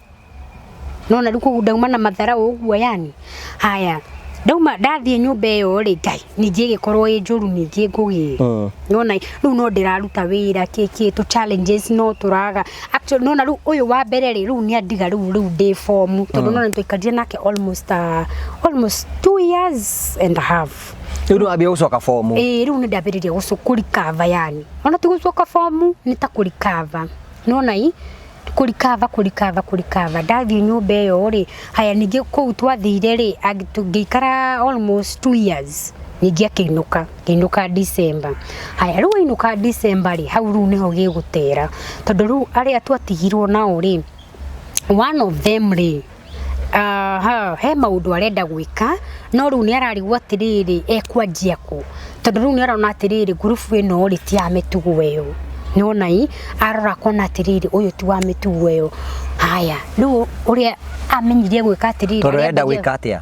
Nona rĩu kũu ndauma na matharau ũguo yani. Haya, Ndauma ndathiĩ nyũmba ĩyo rĩ, Ngai ningĩ ĩgĩkorwo ĩ njũru, ningĩ ngũgĩ nona rĩu no ndĩraruta wĩra kĩkĩ tũ challenges no tũraga. Actually nona rĩu ũyũ wa mbere rĩ, rĩu nĩ andiga rĩu rĩu ndĩ form, tondũ nona nĩtwaikarire nake almost 2 years and a half. Rĩu nĩ wambia gũcoka fomu? Ĩĩ, rĩu nĩ ndambĩrĩria kũrikava, yani ona ti gũcoka fomu, nĩ ta kũrikava, nona i kũrikava kũrikava kũrikava. Ndathiĩ nyũmba ĩyo rĩ, haya, ningĩ kũu twathire rĩ, ngĩikara almost 2 years, ningĩ akĩinũka, ngĩinũka December. Haya, rĩu ainũka December rĩ, hau rĩu nĩho gĩgũtera, tondũ rĩu arĩa twatigirwo nao rĩ, one of them rĩ, aha, he maũndũ arenda gwĩka, no rĩu nĩ ararigwo atĩrĩrĩ, ekwanjia kũ, tondũ rĩu nĩ arona atĩrĩrĩ, ngurubu ĩno rĩ, ti ya mĩtugo ĩyo. Nĩwona i arora akona atĩrĩrĩ, ũyũ ti wa mĩtugo ĩyo. Haya, rĩu ũrĩa amenyirie gwĩka atĩrĩrĩ, Tondũ ũrenda arĩa gwĩka atĩa?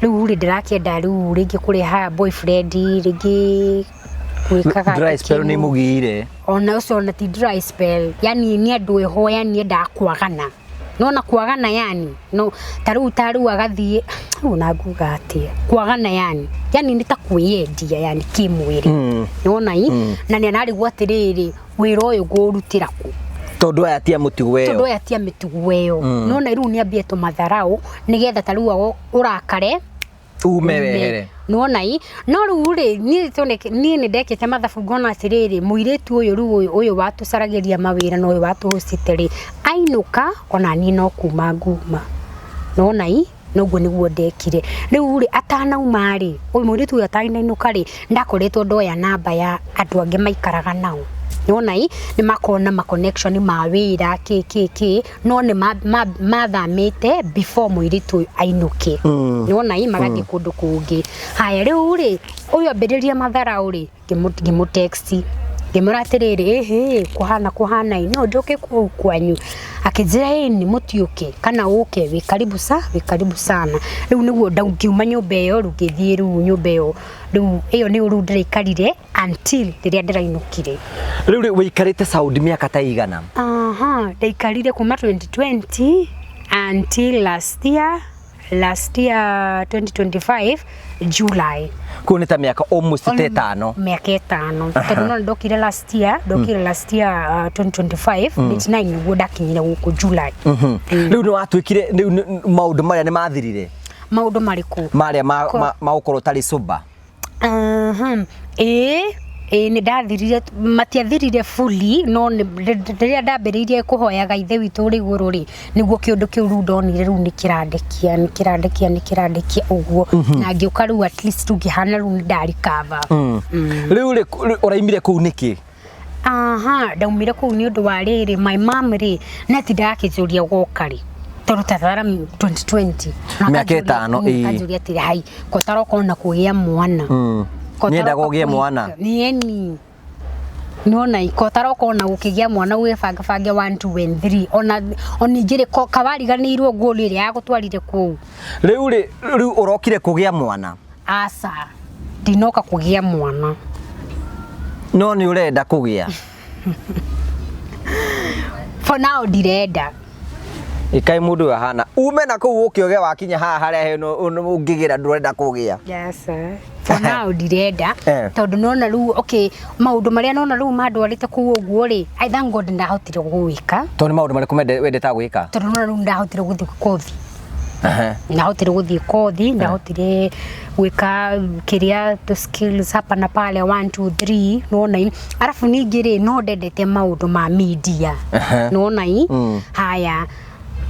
Rĩu rĩ, ndĩrakĩenda rĩu rĩngĩ kũreha boyfriend, rĩngĩ gwĩkaga Dry spell nĩ mũgĩire? Ona ũcio ona ti dry spell, yani nĩ andũ eho, yani endaga kwagana, nona kwagana, yani no ta rĩu agathiĩ rĩu na nguga atĩa, kwagana yani nĩ ta kwĩyendia, yani kĩmwĩrĩ. Nĩwona i na nĩ ararigwo atĩrĩrĩ, wĩra ũyũ ngũrutĩra kũ? Tondũ aya ti a mũtugo Tondũ ĩyo. Aya ti a mĩtugo ĩyo. Nona rĩu nĩ ambie tũmatharau nĩgetha ta rĩu ũrakare, ume wehere. Nĩwona i no rĩu rĩ, niĩ niĩ nĩ ndekĩte mathabu, ngona atĩrĩrĩ, mũirĩtu ũyũ rĩu ũyũ watũcaragĩria mawĩra na ũyũ watũhũcĩte rĩ, ainũka ona niĩ no kuma nguma. Nĩwona i noguo nĩguo ndekire. Rĩu rĩ, atanauma rĩ, ũyũ mũirĩtu ũyũ atanainũka rĩ, ndakoretwo ndoya namba ya andũ angĩ maikaraga nao. Nĩwona i nĩ makorwo na ma connection ma wĩra kĩ kĩ kĩ, no nĩ mathamĩte before mũirĩtu ũyũ ainũke. Nĩwona i magathiĩ kũndũ kũngĩ. Haya, rĩu rĩ, ũyũ ambĩrĩria matharau rĩ, ngĩmũ text, ngĩmwĩra atĩrĩrĩ, ĩhĩ, kũhana kũhana ĩ, no njoke kũu kwanyu? Akĩnjĩra ĩni, mũtiũke kana ũke, wĩ karibu sa wĩ karibu sana. Rĩu nĩguo ngiuma nyũmba ĩyo, rĩu ngĩthiĩ rĩu nyũmba ĩyo, rĩu ĩyo nĩyo rĩu ndĩraikarire until rĩrĩa ndĩrainũkire. Rĩu rĩ, wĩikarĩte Saudi mĩaka ta igana? Aha, ndaikarire kuma 2020 until last year 2025 July. Kũu nĩ ta mĩaka almost ta 5. Mĩaka 5, tondũ no ndokire last year, ndokire last year 2025 date 9 nĩguo ndakinyire gũkũ July. Rĩu nĩ watuĩkire rĩu maũndũ marĩa nĩ mathirire? Maũndũ marĩkũ? Marĩa ma gũkorwo ũtarĩ sober. Aha, ĩĩ nĩ ndathirire, matiathirire fully, no rĩrĩa ndambĩrĩirie kũhoyaga Ithe witũ ũrĩ igũrũ rĩ, nĩguo kĩũndũ kĩu rĩu ndonire rĩu nĩ kĩrandekia, nĩ kĩrandekia, nĩ kĩrandekia ũguo, na ngĩũka rĩu at least rĩu ngĩhana rĩu nĩ ndarikava. Rĩu rĩ, ũraimire kũu nĩkĩ? Aha, ndaumire kũu nĩ ũndũ wa rĩrĩ, my mom rĩ, nĩ atindaga akĩnjũria woka rĩ, tondũ tathara 2020. Na Mĩaka akanjũria- 5, ĩĩ. Akanjũria atĩrĩ, hai, ko taroka ona kũgĩa mwana. Ko Nĩendaga taroka ũgĩe mwana? Nieni nona ko taroka ona gũkĩgĩa mwana, gwĩbangabange 1 2 and 3, ona ningĩ rĩ, ko kawariganĩirwo ngũri ĩrĩa yagũtwarire kũu. Rĩu rĩ, rĩu ũrokire kũgĩa mwana? Aca, ndinoka kũgĩa mwana. No nĩ ũrenda kũgĩa? For now ndirenda. Ĩkaĩ mũndũ ũyũ ahana ume na kũu ũke ũge wakinya haha harĩa hena ũngĩgĩra, ndũrenda kũgĩa? Yes, sir. For now ndirenda, tondũ nona rĩu, okay, maũndũ marĩa nona rĩu mandwarĩte kũu ũguo rĩ, I thank God ndahotire gwĩka. Tondũ nĩ maũndũ marĩkũ wendete gwĩka? Tondũ nona rĩu ndahotire gũthiĩ kothi. Ndahotire gũthiĩ kothi, ndahotire gwĩka kĩrĩa tũ skills hapa na pale, 1 2 3, nona i arabu ningĩ rĩ, no ndendete maũndũ ma media. Nona i haya,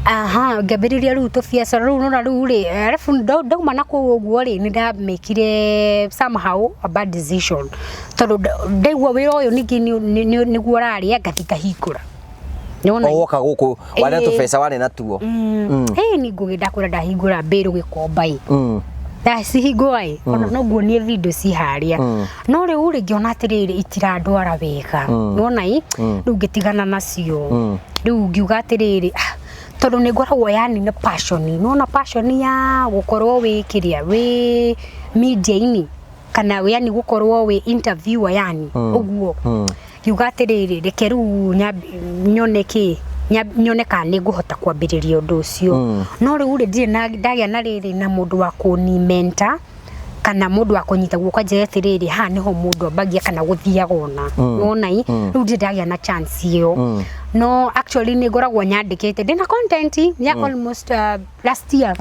aha, ngĩambĩrĩria rĩu tũbiacara rĩu, nona rĩu rĩ, arabu ndauma na kũu ũguo rĩ, nĩ ndamĩkire somehow a bad decision, tondũ ndaigua wĩra ũyũ ningĩ nĩguo ũrarĩa, ngathi ngahingũra. Nĩwona? O woka gũkũ warĩ na Ĩĩ. tũbeca warĩ natuo. Ĩĩ, nĩ ngũgĩ ndakwĩra ndahingũra mbĩrũ gĩkomba ĩ, ndacihingũra ĩ, ona no nguonie video ci harĩa, no rĩu rĩ, ngĩona atĩrĩrĩ, itirandwara wega. Nĩwona ĩ, rĩu ngĩtigana nacio. Rĩu ngiuga atĩrĩrĩ, ah, tondũ nĩ ngoragwo yani na passion, nĩwona passion ya gũkorwo wĩ kĩrĩa wĩ media-inĩ, kana yani gũkorwo wĩ interviewer, yani ũguo ngiuga atĩrĩrĩ, reke rĩu nyone kĩ Nyone kana nĩ ngũhota kwambĩrĩria ũndũ ũcio. No rĩu rĩ, ndirĩ na ndagĩa na rĩrĩ na mũndũ wa kũni mentor kana mũndũ wa kũnyita guoko anjĩre atĩrĩrĩ, haha nĩho mũndũ ambagia kana gũthiaga ona. Wona i rĩu ndirĩ ndagĩa na chance ĩyo. No actually nĩ ngoragwo nyandĩkĩte, ndĩna content ya almost last year.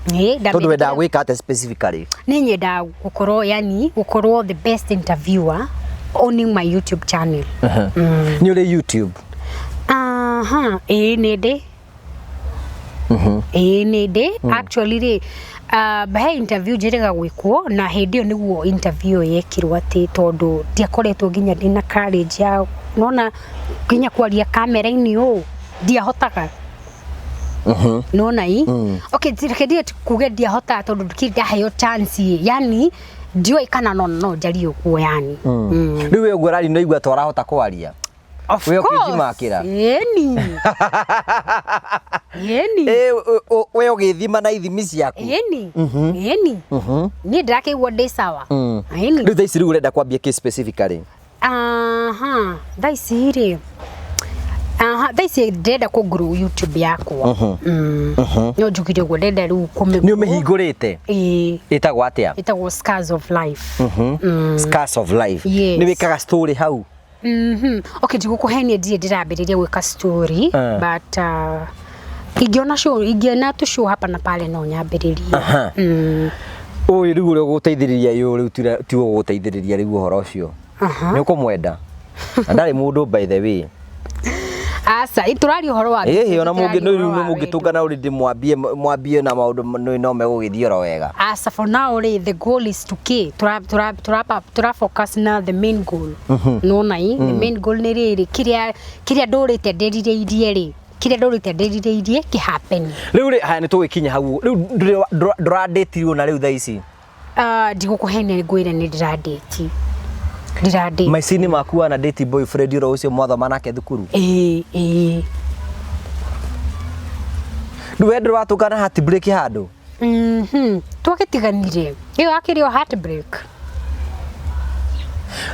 Ĩĩ, Tondũ wendaga gwĩka atĩa specifically? Nĩ nyendaga gũkorwo, yani gũkorwo the best interviewer owning my YouTube channel. Nĩ ũrĩ YouTube? Aha, ĩĩ, nĩ ndĩ. Ĩĩ, nĩ ndĩ. Actually rĩ, he interview njĩrĩga gwĩkwo na hĩndĩ ĩyo nĩguo interview ĩyo yekirwo, atĩ tondũ ndiakoretwo nginya ndĩna courage ya nona nginya kwaria kamera-inĩ ũũ, ndiahotaga. Nona i okay, reke ndige kuge ndiahotaga, tondũ ndikĩrĩ ndaheo chance ĩ, yani ndiũĩ kana no njarie ũguo yani. Rĩu we ũguo ũraria nĩ ũraigua ta ũrahota kwaria? Of We course. ũkĩnjimakĩra? Ĩni, ĩni. Ĩ, we ũgĩthima na ithimi ciaku? Ĩni, ĩni, niĩ ndĩrakĩigua ndĩ sawa. Ĩni. Rĩu thaa ici rĩu ũrenda kwambia kĩ specifically? Aha, thaa ici rĩ, aha, thaa ici ndĩrenda kũ grow YouTube yakwa. No njugire ũguo, ndĩrenda rĩu kũmĩ Nĩ ũmĩhingũrĩte? Ĩĩ. Ĩtagwo atĩa? Ĩtagwo Scars of Life. Scars of Life. Yes. Nĩ wĩkaga story hau? Okay, ndigũkũhenia, ndirĩ ndĩrambĩrĩria gwĩka story, but ingĩona show, ingĩona tũ show hapa na pale, no nyambĩrĩrie. Ũyũ rĩu ũrĩa ũgũteithĩrĩria yũ rĩu tiwe ũgũteithĩrĩria rĩu ũhoro ũcio? Nĩ ũkũmwenda na ndarĩ mũndũ, by the way. Aca, tũraria ũhoro wa Ĩhĩ, ona tũraria mũngĩ ũhoro rĩu wa wendo. mũngĩtũngana ũrĩ mwambie mwambie na maũndũ no megũgĩthiĩ oro wega. As for now rĩ, the goal is to k tura tura tura tura focus na the main goal. Nona i the main goal nĩ rĩrĩ, kĩrĩa kĩrĩa ndũrĩte ndĩrirĩirie rĩ, kĩrĩa ndũrĩte ndĩrirĩirie kĩ happen. Rĩu rĩ, haya, nĩ tũgĩkinya hau rĩu, ndũrandĩtirwo na rĩu thaa ici? Ndigũkũhenia, ngwĩre nĩ ndĩrandĩti, ndĩrandĩti. Maica-inĩ maku wana date boyfriend oro ũcio mwathoma nake thukuru? Ĩĩ, ĩĩ. Rĩu we ndũratũngana heartbreak handũ? Twagĩtiganire, ĩyo akĩrĩ o heartbreak.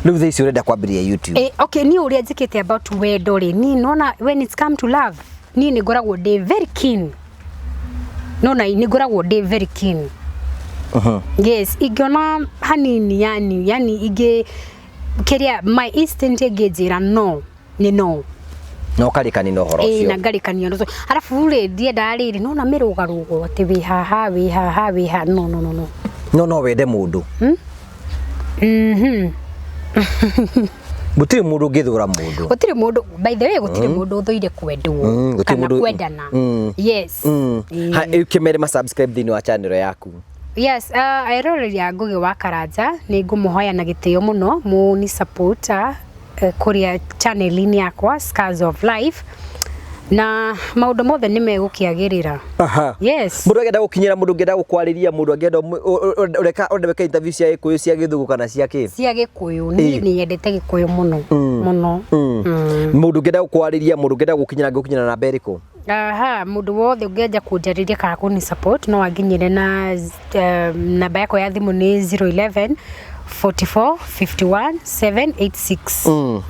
Rĩu thaa ici ũrenda kwambĩrĩria YouTube? Okay, niĩ ũrĩa njĩkĩte about wendo rĩ, niĩ nona when it's come to love, niĩ nĩ ngoragwo ndĩ very keen. Nona nĩ ngoragwo ndĩ very keen. Yes, ingĩona hanini, yani ingĩ kĩrĩa my instinct ĩngĩnjĩra no nĩ no. Na ũkarĩkani na ũhoro Ĩĩ, na ũcio? ngarĩkania na ũcio. Arabu rĩ, ndiendaga rĩrĩ nona mĩrũgarũgo atĩ wĩ haha, wĩ haha, wĩ haha, no, no, no, no. No wende mũndũ? Mhm. Gũtirĩ mũndũ ũngĩthũra mũndũ. Gũtirĩ mũndũ, by the way, gũtirĩ mũndũ ũthũire kwendwo gũtirĩ kana kwendana. Yes. Ĩĩ. Ha, kĩmere ma subscribe thĩinĩ wa channel yaku. Yes, eroreri a Ngũgĩ wa Karanja, nĩ ngũmũhoya na gĩtĩo mũno mũni support kũrĩa channel-inĩ yakwa Scars of Life, na maũndũ mothe nĩ megũkĩagĩrĩra. Yes. Mũndũ angĩenda gũkinyĩra, mũndũ ũngĩenda gũkwarĩria, mũndũ angĩenda ũreka ũrenda gwĩka interview cia Gĩkũyũ, cia Gĩthũngũ kana cia kĩ? Cia Gĩkũyũ. Niĩ nĩ nyendete Gĩkũyũ mũno mũno. Mũndũ ũngĩenda gũkwarĩria, mũndũ ũngĩenda gũkinyĩra, angĩgũkinyĩra namba ĩrĩkũ? Aha, mũndũ wothe ũngĩenda kũnjarĩria kana kũni support no anginyĩre na namba yakwa ya thimũ nĩ 011 44 51 786.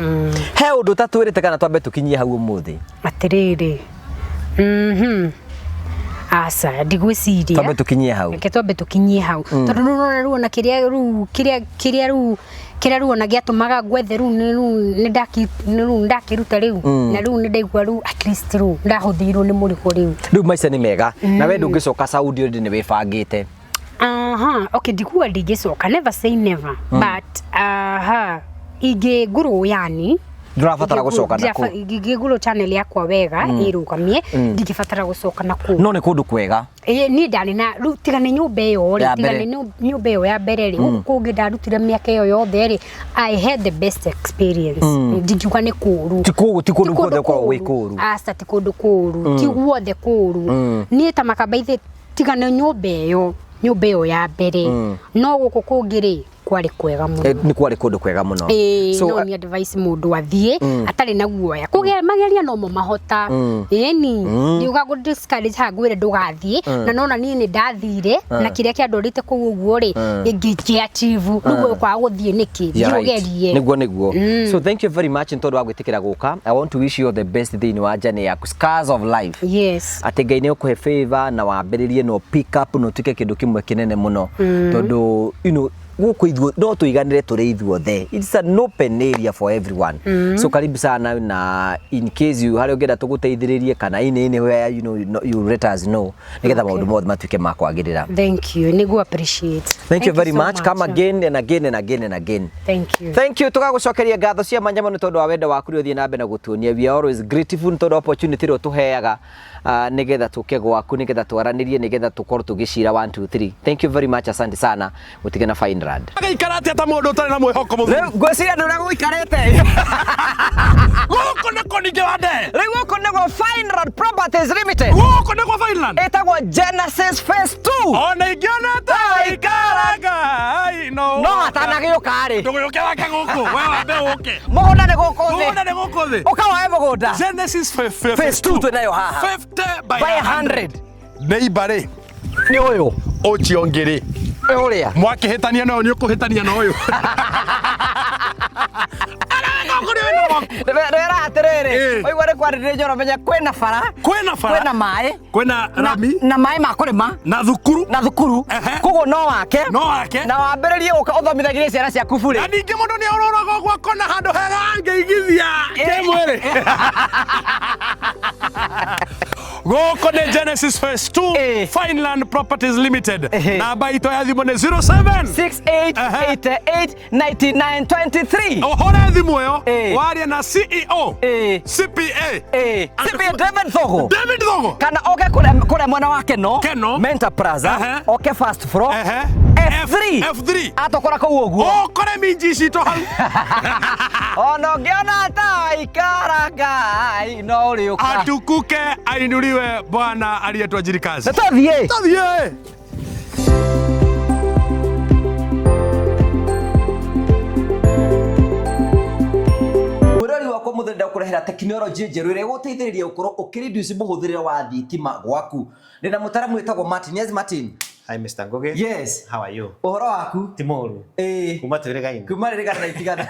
He ũndũ ũtatwĩrĩte kana twambe tũkinyie hau ũmũthĩ? Atĩrĩrĩ, aca, ndigwĩciria. Twambe tũkinyie hau. Reke twambe tũkinyie hau, tondũ rĩu ũrona rĩu ona kĩrĩa rĩu kĩrĩa rĩu kĩrĩa rĩu ona gĩatũmaga ngwethe rĩu nĩ rĩu nĩ ndaki nĩ rĩu ndakĩruta rĩu, na rĩu nĩ ndaigua rĩu at least rĩu ndahũthĩirwo nĩ mũrigo rĩu. Rĩu maica nĩ mega na we ndũngĩcoka Saudi already nĩ wĩbangĩte? Aha, okay, ndikuga ndingĩcoka, never say never, but aha, ingĩngũrwo yani Ndũrabatara gũcoka na kũu. Ingĩngũrwo channel yakwa wega ĩrũgamie, ndingĩbatara gũcoka na kũu. No nĩ kũndũ kwega. Ĩĩ, niĩ ndarĩ na rĩu tiga nĩ nyũmba ĩyo rĩ, Ya tiga mbere. nĩ nyũmba ĩyo ya mbere rĩ, gũkũ kũngĩ ndarutire mĩaka ĩyo yothe rĩ, I had the best experience. Ndingiuga nĩ kũũru. Ti kũu, ti kũndũ Ti guothe gũkoragwo gwĩ kũũru. Aca, ti kũndũ kũũru, ti guothe kũũru. Niĩ ta makamba ithe, tiga nĩ nyũmba ĩyo ya mbere, no gũkũ kũngĩ rĩ. Kwarĩ kwega mũno. Nĩ kwarĩ kũndũ kwega mũno. Ĩĩ, So, no ni advice mũndũ athiĩ atarĩ na guoya kũgĩa mageria nomo mahota. Ĩni ndiuga gũ discourage haha ngwĩre ndũgathiĩ, na nona niĩ nĩ ndathire na kĩrĩa kĩandwarĩte kũu ũguo rĩ, ngĩ achieve rĩu ũkwaga gũthiĩ nĩkĩ? You're right. Thiĩ ũgerie. Niguo niguo. So thank you very much nĩ tondũ wa gwĩtĩkĩra gũka. I want to wish you all the best thĩinĩ wa journey yaku, Scars of Life. Yes. Atĩ Ngai nĩ ũkũhe favor na wambĩrĩrie no pick up na ũtuĩke kĩndũ kĩmwe kĩnene mũno, tondũ gũkũ ithuo no tũiganĩre tũrĩ ithuothe. It's an open area for everyone. So karibu sana, na in case you harĩa ũngĩenda tũgũteithĩrĩrie kana in anywhere, you let us know nĩgetha maũndũ mothe matuĩke ma kwagĩrĩra. Thank you, nĩguo appreciate. Thank you very so much. Come again and again and again and again. Thank you. Thank you. Tũgagũcokeria ngatho cia mwanya mũno tondũ wa wendo waku ũrĩa ũthiĩ na mbere na gũtuonia. We are always grateful nĩ tondũ wa opportunity ĩrĩa ũtũheaga, nĩgetha tũke gwaku, nĩgetha twaranĩrie, nĩgetha tũkorwo tũgĩcira 1 2 3. Thank you very much, asante sana. Gũtige na Fineland. Agaikara atĩa ta mũndũ ũtarĩ na mwĩhoko mũthuri? Rĩu ngwĩciria ndũrĩa gũikarĩte. Gũkũ nĩkũ ningĩ wa ndee? Rĩu gũkũ nĩguo Fineland Properties Limited. Gũkũ nĩkuo Fineland. Ĩtagwo Genesis Phase 2. Ona ingĩona ta waikara Ngai no. No atanagĩũka rĩ. Ndũgĩũke wake gũkũ, we wambe ũke. Mũgũnda nĩ gũkũ thĩ. Mũgũnda nĩ gũkũ thĩ. Ũka woe mũgũnda. Genesis Phase 2 twĩnayo haha. 50 by By 100. Neighbor rĩ, Nĩ ũyũ. Ũcio ũngĩ rĩ. Ũrĩa. Mwakĩhĩtania na ũyũ nĩ ũkũhĩtania na ũyũ. Ndĩrera atĩrĩrĩ, waigua nĩ kwarĩrĩria njoro menya kwĩna bara, Kwĩna bara, kwĩna maĩ, kwĩna rami, na maĩ ma kũrĩma, na thukuru, na thukuru. Koguo no wake, no wake, na wambĩrĩrie gũka ũthomithagĩrie ciana ciaku burĩ. Na ningĩ mũndũ nĩ orũraga ũguo akona handũ hega angĩigithia kĩmwĩrĩ. Gũkũ nĩ Genesis Phase 2, Fineland Properties Limited. Namba itũ ya thimũ nĩ 07 68 88 99 23. Ũhũre thimũ ĩyo warie na CEO, CPA, CPA David Thogo. David Thogo. Kana oke kũrĩa mwena wa Keno, Keno. Mentor Plaza, oke first floor, F3, F3. Atokora kũu ũguo. Ũkore minji citũ hau. Ona ũngĩona ta waikara Ngai no ũrĩũka. Atukuke ainuliwe Bwana aliyetuajiri kazi. Tũthiĩ. Tũthiĩ. Mwĩrori wakwa mũthĩ ndakũrehera tekinoronjĩ njerũ ĩrĩa ĩgũteithĩrĩria gũkorwo ũkĩreduce mũhũthĩrĩre wa thitima gwaku. Ndĩna mũtaramu wĩtagwo Martin. Yes, Martin. Hi, Mr. Ngugi. Yes. How are you? Ũhoro waku? Ti mũru. Ĩĩ. Kuma twĩrĩgaine. Kuma rĩrĩgana na itigana.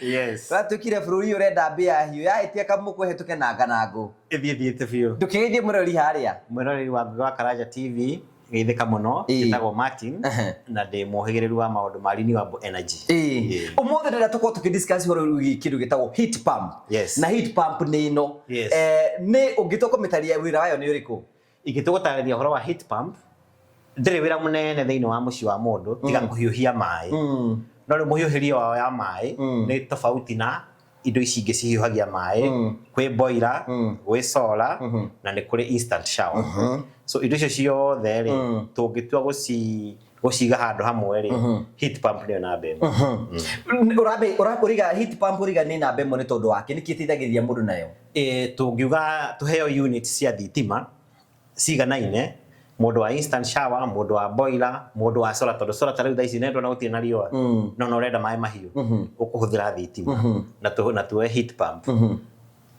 Yes. Watuĩkire bũrũri ũrenda mbĩa hiũ yahĩtia kamũkũ ĩhĩtũke na nganangũ. Ĩthiĩ thiĩte biũ. Ndũkĩgeithie mwĩrori harĩa. Mwĩroreri wa Ngugi wa Karanja TV geithĩka mũno. Njĩtagwo Martin na ndĩ mũhĩgĩrĩru wa maũndũ ma renewable energy. Ũmũthĩ ndĩrenda tũkorwo tũkĩdiscuss ũhoro wĩgiĩ kĩndũ gĩtagwo heat pump. Yes. Na heat pump nĩ ĩno. Yes. Nĩ ũngĩtua kũmĩtarĩria wĩra wayo nĩ ũrĩkũ? Ingĩtua gũtarĩria ũhoro wa heat pump, ndĩrĩ wĩra mũnene thĩinĩ wa mũciĩ wa mũndũ tiga kũhiũhia maĩ. No rĩu mũhiũhĩrie wao ya maĩ nĩ tofauti na indo ici ingĩ cihiũhagia maĩ. Kwĩ boiler, gwĩ solar, na nĩ kũrĩ instant shower. So indo icio ciothe rĩ, tũngĩtua gũciga handũ hamwe rĩ, heat pump nĩyo namba ĩmwe. Ũriga heat pump ũriga nĩ namba ĩmwe nĩ tondũ wake, nĩkĩ ĩteithagĩrĩria mũndũ nayo? Tũngiuga tũheo unit cia thitima ciganaine, mũndũ wa instant shower, mũndũ wa boiler, mũndũ wa solar, tondũ solar ta rĩu thaa ici nĩ ndona gũtirĩ na riũa, no no ũrenda maĩ mahiũ, ũkũhũthĩra thitima na tuoe heat pump.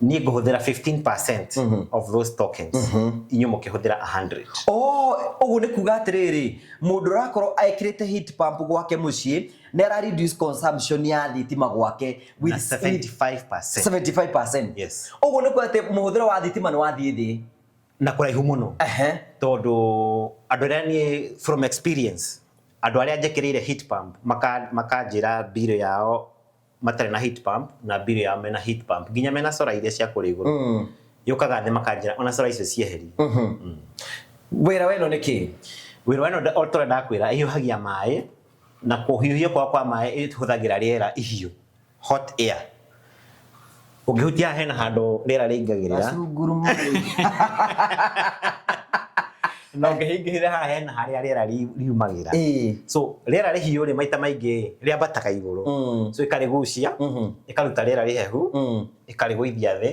Niĩ ngũhũthĩra 15% of those tokens, inyuĩ mũkĩhũthĩra 100. Oh, ũguo nĩ kuga atĩrĩrĩ, mũndũ ũrakorwo ekĩrĩte heat pump gwake mũciĩ nĩ ara reduce consumption ya thitima gwake with Na 75%. 75%. Yes. Ũguo nĩ kuga atĩ mũhũthĩro wa thitima nĩ wathiĩ thĩ. Na kũraihu mũno. Tondũ andũ arĩa niĩ from experience, andũ arĩa njĩkĩrĩire heat pump makanjĩra bill yao matarĩ na heat pump na bill yao mena heat pump, nginya mena solar iria cia kũrĩa igũrũ. Yũkaga thĩ makanjĩra ona solar icio cieherie. Wĩra wa ĩno nĩ kĩ? Wĩra wa ĩno o ta ũrĩa ndakwĩra, ĩhiũhagia maĩ, na kũhiũhia kwa maĩ ĩhũthagĩra rĩera ihiũ, hot air. Ũngĩhutia haha hena handũ rĩera rĩingagĩrĩra. Na ũngĩhingĩrĩra haha hena harĩa rĩera riumagĩra. So rĩera rĩhiũ rĩ maita maingĩ rĩambataga igũrũ. So ĩkarĩgucia, ĩkaruta rĩera rĩhehu, Ĩkarĩgũithia thĩ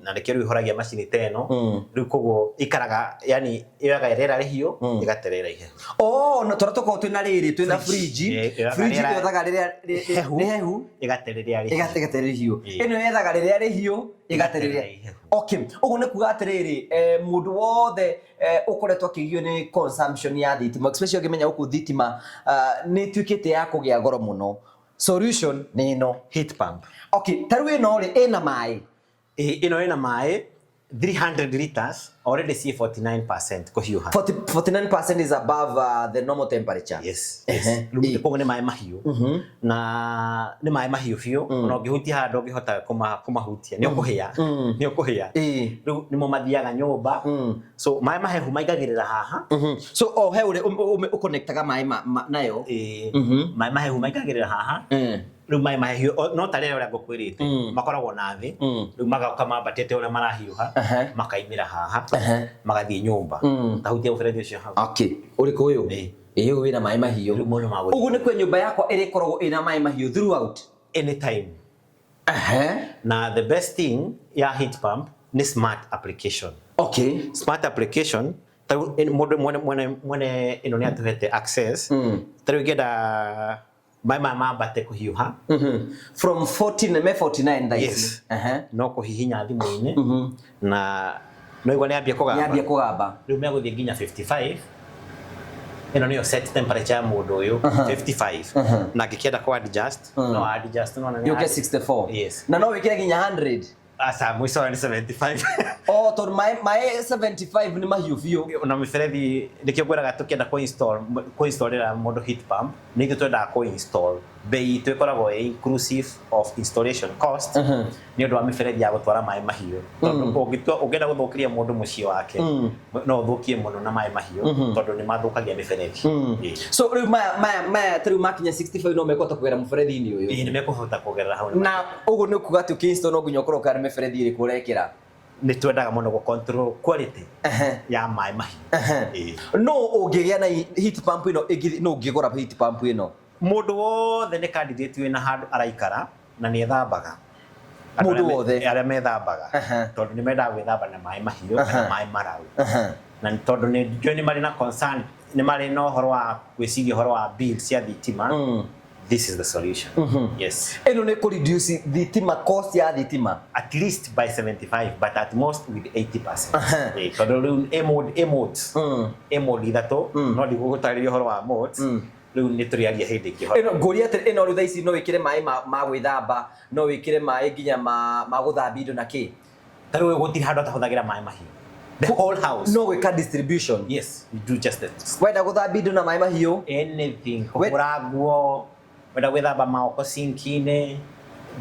na nĩkĩo rĩu ĩhoragia macini ta ĩno. Rĩu koguo ikaraga, yani yoyaga rĩera rĩhiũ, ĩgate rĩera ihehu. Oh, no tũrĩa tũkoragwo twĩna rĩrĩ, twĩna fridge. Ĩyoyaga Fridge rĩera- yethaga rĩrĩa Ihehu. rĩhehu, ĩgate rĩrĩa rĩhiũ. Ĩgate rĩhiũ. Ĩno yethaga rĩrĩa rĩhiũ, ĩgate rĩrĩa ihehu. Okay, ũguo nĩ kuga atĩrĩrĩ, mũndũ wothe ũkoretwo akĩgio nĩ consumption ya thitima, especially ũngĩmenya gũkũ thitima nĩ ĩtuĩkĩte ya kũgĩa goro mũno, solution nĩ ĩno. Heat pump. Okay, ta rĩu ĩno rĩ, ĩna maĩ? Ĩno ĩna maĩ 300 liters, already ciĩ 49% kũhiũha. 40, 49% is above the normal temperature. Yes. Ehe. Rĩu koguo nĩ maĩ mahiũ, na nĩ maĩ mahiũ biũ, ona ũngĩhutia handũ ũngĩhota kũmahutia nĩ ũkũhĩa, nĩ ũkũhĩa. Rĩu nĩmo mathiaga nyũmba, so maĩ mahehu maingagĩrĩra haha. So o he ũrĩa ũconnectaga maĩ nayo. Ĩĩ, maĩ mahehu maingagĩrĩra haha. Rĩu maĩ mahehu no ta rĩrĩa ũrĩa ngũkwĩrĩte makoragwo na thĩ, rĩu magoka mambatĩte ũrĩa marahiũha, makaimĩra haha, magathiĩ nyũmba. Tahutia mũberethi ũcio hau. Okay, ũrĩkũ ũyũ? Ĩĩ. Ĩĩ, ũyũ wĩna maĩ mahiũ. Rĩu mũndũ magũthiĩ. Ũguo nĩ kwĩ nyũmba yakwa ĩrĩkoragwo ĩna maĩ mahiũ throughout? Anytime. Na the best thing ya heat pump nĩ smart application. Smart application, ta rĩu mũndũ mwene ĩno nĩ atũhete access. Ta rĩu ingĩenda maĩ maya mambate kũhiũha, From 14 me 49 thaa ici. Yes. No kũhihinya thimũ-inĩ na no igua nĩ ambia kũgamba. Nĩambia kũgamba. Rĩu megũthiĩ nginya 55. Ĩno nĩyo set temperature ya mũndũ ũyũ, 55, na angĩkĩenda kũ adjust, no adjust, no Yũke 64? Yes. Na no wĩkĩre nginya 100? Aca, mũico wayo nĩ 75. Oh, tondũ maĩ 75 nĩ mahiũ biũ. Na mĩberethi nĩkĩo ngwĩraga tũkĩenda kũ-installĩra mũndũ heat pump, nĩ ithuĩ twendaga kũ-install, bei itũ ĩkoragwo ĩ inclusive of installation cost, nĩ ũndũ wa mĩberethi ya gũtwara maĩ mahiũ, tondũ ũngĩtua ũngĩenda gũthũkĩria mũndũ mũciĩ wake, no ũthũkie mũno na maĩ mahiũ, tondũ nĩ mathũkagia mĩberethi. Ĩĩ. So rĩu maya ta rĩu makinya 65 no mekũhota kũgera mũberethi-inĩ ũyũ? Ĩĩ, nĩ mekũhota kũgerera hau. Na ũguo nĩ kuga atĩ ũkĩ-install no nginya ũkorwo ũkarĩ mĩberethi ĩrĩkũ ũrekĩra? Nĩ twendaga mũno gũ control quality ya maĩ mahiũ. Ĩĩ. No ũngĩgĩa na heat pump ĩno no ũngĩgũra heat pump ĩno? Mũndũ wothe nĩ candidate wĩna handũ araikara na nĩ ethambaga. Andũ Mũndũ arĩa wothe? Arĩa methambaga, tondũ nĩ mendaga gwĩthamba na maĩ mahiũ kana maĩ mararu, na nĩ tondũ nĩ njũĩ nĩ marĩ na concern, nĩ marĩ na ũhoro wa gwĩciria ũhoro wa bill cia thitima, this is the solution, yes. Ĩno nĩ kũ reduce thitima, cost ya thitima? At least by 75, but at most with 80%. Ĩĩ, tondũ rĩu ĩ mode ithatũ, no ndigũgũtarĩria ũhoro wa modes rĩu, nĩ tũrĩaria hĩndĩ ĩngĩ ũhoro. Ĩno ngũria atĩrĩ, ĩno rĩu thaa ici no wĩkĩre maĩ ma gwĩthamba, no wĩkĩre maĩ nginya ma gũthambia indo na kĩ? Ta rĩu gũtirĩ handũ atahũthagĩra maĩ mahiũ, the whole house. No gwĩka distribution? Yes, you do just that. Wenda gũthambia indo na maĩ mahiũ? Anything, kũhũra nguo, wenda gwĩthamba maoko sinki-inĩ,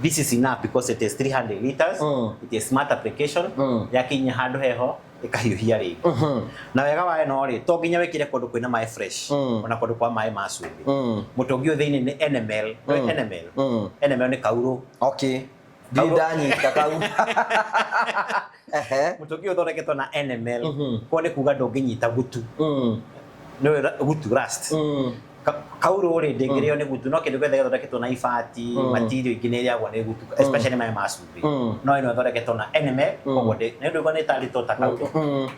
this is enough because it is 300 liters. It is smart application. Yakinya handũ heho ĩkahiũhia rĩngĩ. Na wega wa ĩno rĩ, to nginya wĩkĩre kũndũ kwĩna maĩ fresh, ona kũndũ kwa maĩ ma cumbĩ. Mũtũngi ũyũ thĩinĩ nĩ NML. Nĩ NML. NML nĩ kaurũ. Okay, ndirĩ ndanyita kau. Ehe. Mũtũngi ũyũ ũthondeketwo na NML, koguo nĩ kuga ndũngĩnyita gutu. Nĩ gutu, rust. Kaurũ rĩ, ndĩngĩrĩo nĩ gutu, no kĩndũ gĩothe gĩthondeketwo na ibati, material ingĩ nĩ ĩrĩagwo nĩ gutu, especially maĩ ma cumbĩ. No ĩno ĩthondeketwo na NML, koguo nĩ ndũigua nĩ ĩtarĩtwo ta kaurũ.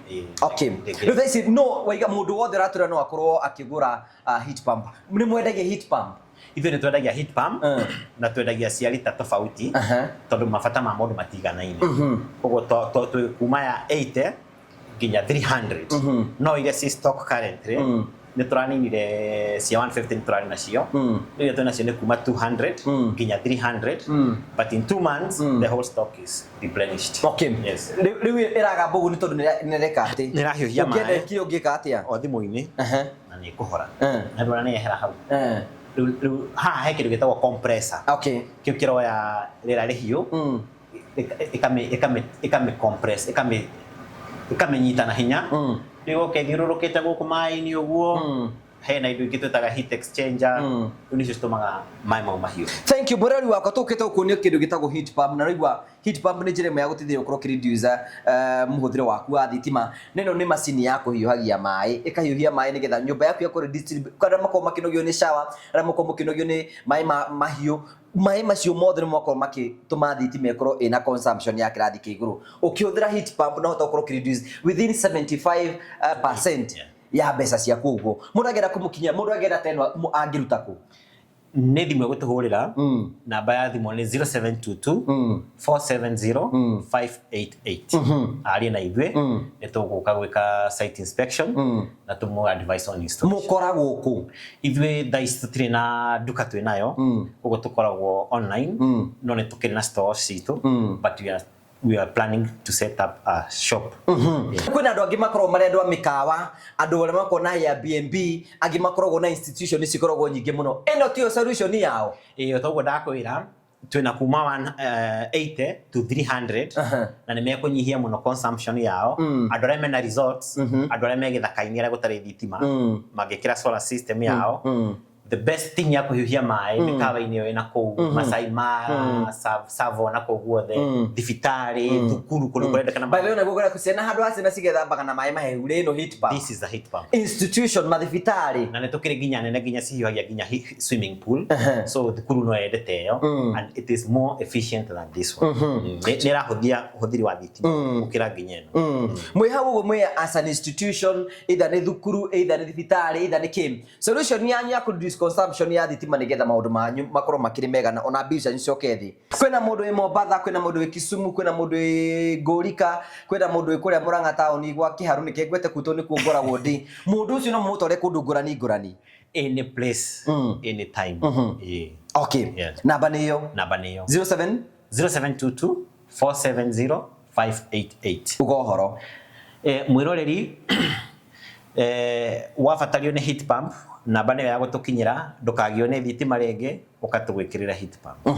Ĩĩ, Okay, rĩu thaa ici no waiga mũndũ wothe ũratũra no akorwo akĩgũra heat pump? Nĩ mwendagia heat pump? Ithuĩ nĩ twendagia heat pump, na twendagia cia rita tofauti, tondũ mabata ma mũndũ matiganaine. Koguo twĩ kuma ya 80 nginya 300, no iria ci stock currently nĩ tũraninire cia 150, nĩ tũrarĩ nacio. Rĩu iria twĩ nacio nĩ kuma 200 nginya 300, but in 2 months the whole stock is replenished. Yes. Rĩu ĩragamba ũguo nĩ tondũ nĩ ĩreka atĩ? Nĩ ĩrahiũhia Ũngĩenda maĩ. ĩkire ũngĩka atĩa? O thimũ-inĩ, na nĩ ĩkũhora, na ndũra nĩ yehera hau. Rĩu haha he kĩndũ gĩtagwo compressor. Kĩu kĩroya rĩera rĩhiũ, ĩkame compress, ĩkamĩnyita na hinya. Rĩu ũke ĩthiũrũrũkĩte gũkũ maĩ-inĩ ũguo. Hena indo ingĩ twĩtaga heat exchanger, rĩu nĩcio citũmaga maĩ mau mahiũ. Thank you, mũrori wakwa. Tũkĩte gũkuonio kĩndũ gĩtagwo heat pump, na raigua heat pump nĩ njĩra ĩmwe ya gũteithĩrĩria gũkorwo ũkĩreduce mũhũthĩro waku wa thitima. Na ĩno nĩ macini ya kũhiũhagia maĩ, ĩkahiũhia maĩ nĩgetha nyũmba yaku yakorwo arĩa makoragwo makĩnogio nĩ shower, arĩa makoragwo mũkĩnogio nĩ maĩ ma mahiũ, maĩ macio mothe nĩ makorwo makĩtũma thitima ĩkorwo ĩna consumption ya kĩrathi kĩa igũrũ. Ũkĩhũthĩra heat pump no ũhote gũkorwo ũkĩreduce within 75% ya mbeca ciaku. Ũguo mũndũ angĩenda kũmũkinyia, mũndũ angĩenda ta ĩno, angĩruta kũ? Nĩ thimũ ĩgũtũhũrĩra. Namba ya thimũ nĩ 0722 470 588. Arie na ithuĩ, nĩ tũgũka gwĩka site inspection na tũmũ advice on installation. Mũkoragwo kũ? Ithuĩ thaa ici tũtirĩ na nduka twĩ nayo, koguo tũkoragwo online, no nĩ tũkĩrĩ na stores citũ, but we are planning to set up a shop. Yeah. Kwĩna andũ angĩ makoragwo marĩ andũ a mĩkawa, andũ arĩa makoragwo na Airbnb, angĩ makoragwo na institution cikoragwo nyingĩ mũno. Ĩno tiyo solution yao? Ĩĩ, toguo ndakwĩra, twĩna kuma 80 to 300 na nĩ mekũnyihia mũno consumption yao. Andũ arĩa mena resorts, andũ arĩa me gĩthaka-inĩ arĩa gũtarĩ thitima, mangĩkĩra solar system yao, the best thing ya kũhiũhia maĩ mĩkawa-inĩ ĩyo ĩna kũu Masai Mara, Tsavo na kũu guothe, thibitarĩ, thukuru, kũndũ kũrendekana. By the way, naguo kũrĩa ciana, handũ ha ciana cigethambaga na maĩ mahehu rĩ, ĩno heat pump. This is a heat pump. Institution, mathibitarĩ. Na nĩ tũkĩrĩ nginya nene, nginya cihiũhagia nginya swimming pool, so thukuru no yendete ĩyo, and it is more efficient than this one. Nĩ ĩrahũthia ũhũthĩri wa thitima gũkĩra nginya ĩno. Mwĩ hau ũguo, mwĩ as an institution, either nĩ thukuru, either nĩ thibitarĩ, either nĩ kĩ, solution yanyu ya kũ reduce consumption ya thitima nĩgetha maũndũ manyu makorwo makĩrĩ mega na ona mbia cianyu cicoke thĩ. Kwĩna mũndũ wĩ Mombatha, kwĩna mũndũ wĩ Kisumu, kwĩna mũndũ wĩ Ngũrika, kwĩna mũndũ wĩ kũrĩa Murang'a taũni gwa Kĩharu, nĩkĩo ngwete kuu tondũ nĩkuo ngoragwo ndĩ. Mũndũ ũcio no mũmũtware kũndũ ngũrani ngũrani? Any place, any time. Ĩĩ. Okay. Yes. Namba nĩ ĩyo? Namba nĩyo. 07 0722 470 588. Uga ũhoro. Mwĩroreri, wabatario nĩ heat pump, namba nĩyo ya gũtũkinyĩra. Ndũkagio nĩ thitima rĩngĩ, ũkatũgwĩkĩrĩra heat pump.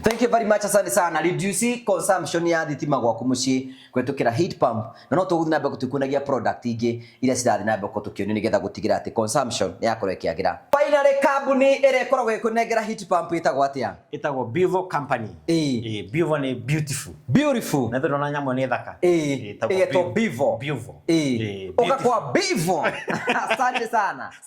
Thank you very much, asante sana. Reduce consumption ya thitima gwaku muciĩ kũhetũkĩra heat pump, na no tũgũthiĩ na mbere tũkuonagia product ingĩ iria cirathiĩ na mbere tũkĩonio nĩgetha gũtigĩra atĩ consumption nĩ yakorwo ĩkĩagĩra. Finally, kambuni ĩrĩa ĩkoragwo ĩkũnengera heat pump ĩtagwo atĩa? Ĩtagwo Bivo Company. Bivo nĩ beautiful. Beautiful. Na ndona nyamũ nĩ thaka. Ĩgetwo Bivo. Bivo. Ũka Beautiful. kwa Bivo. Asante sana.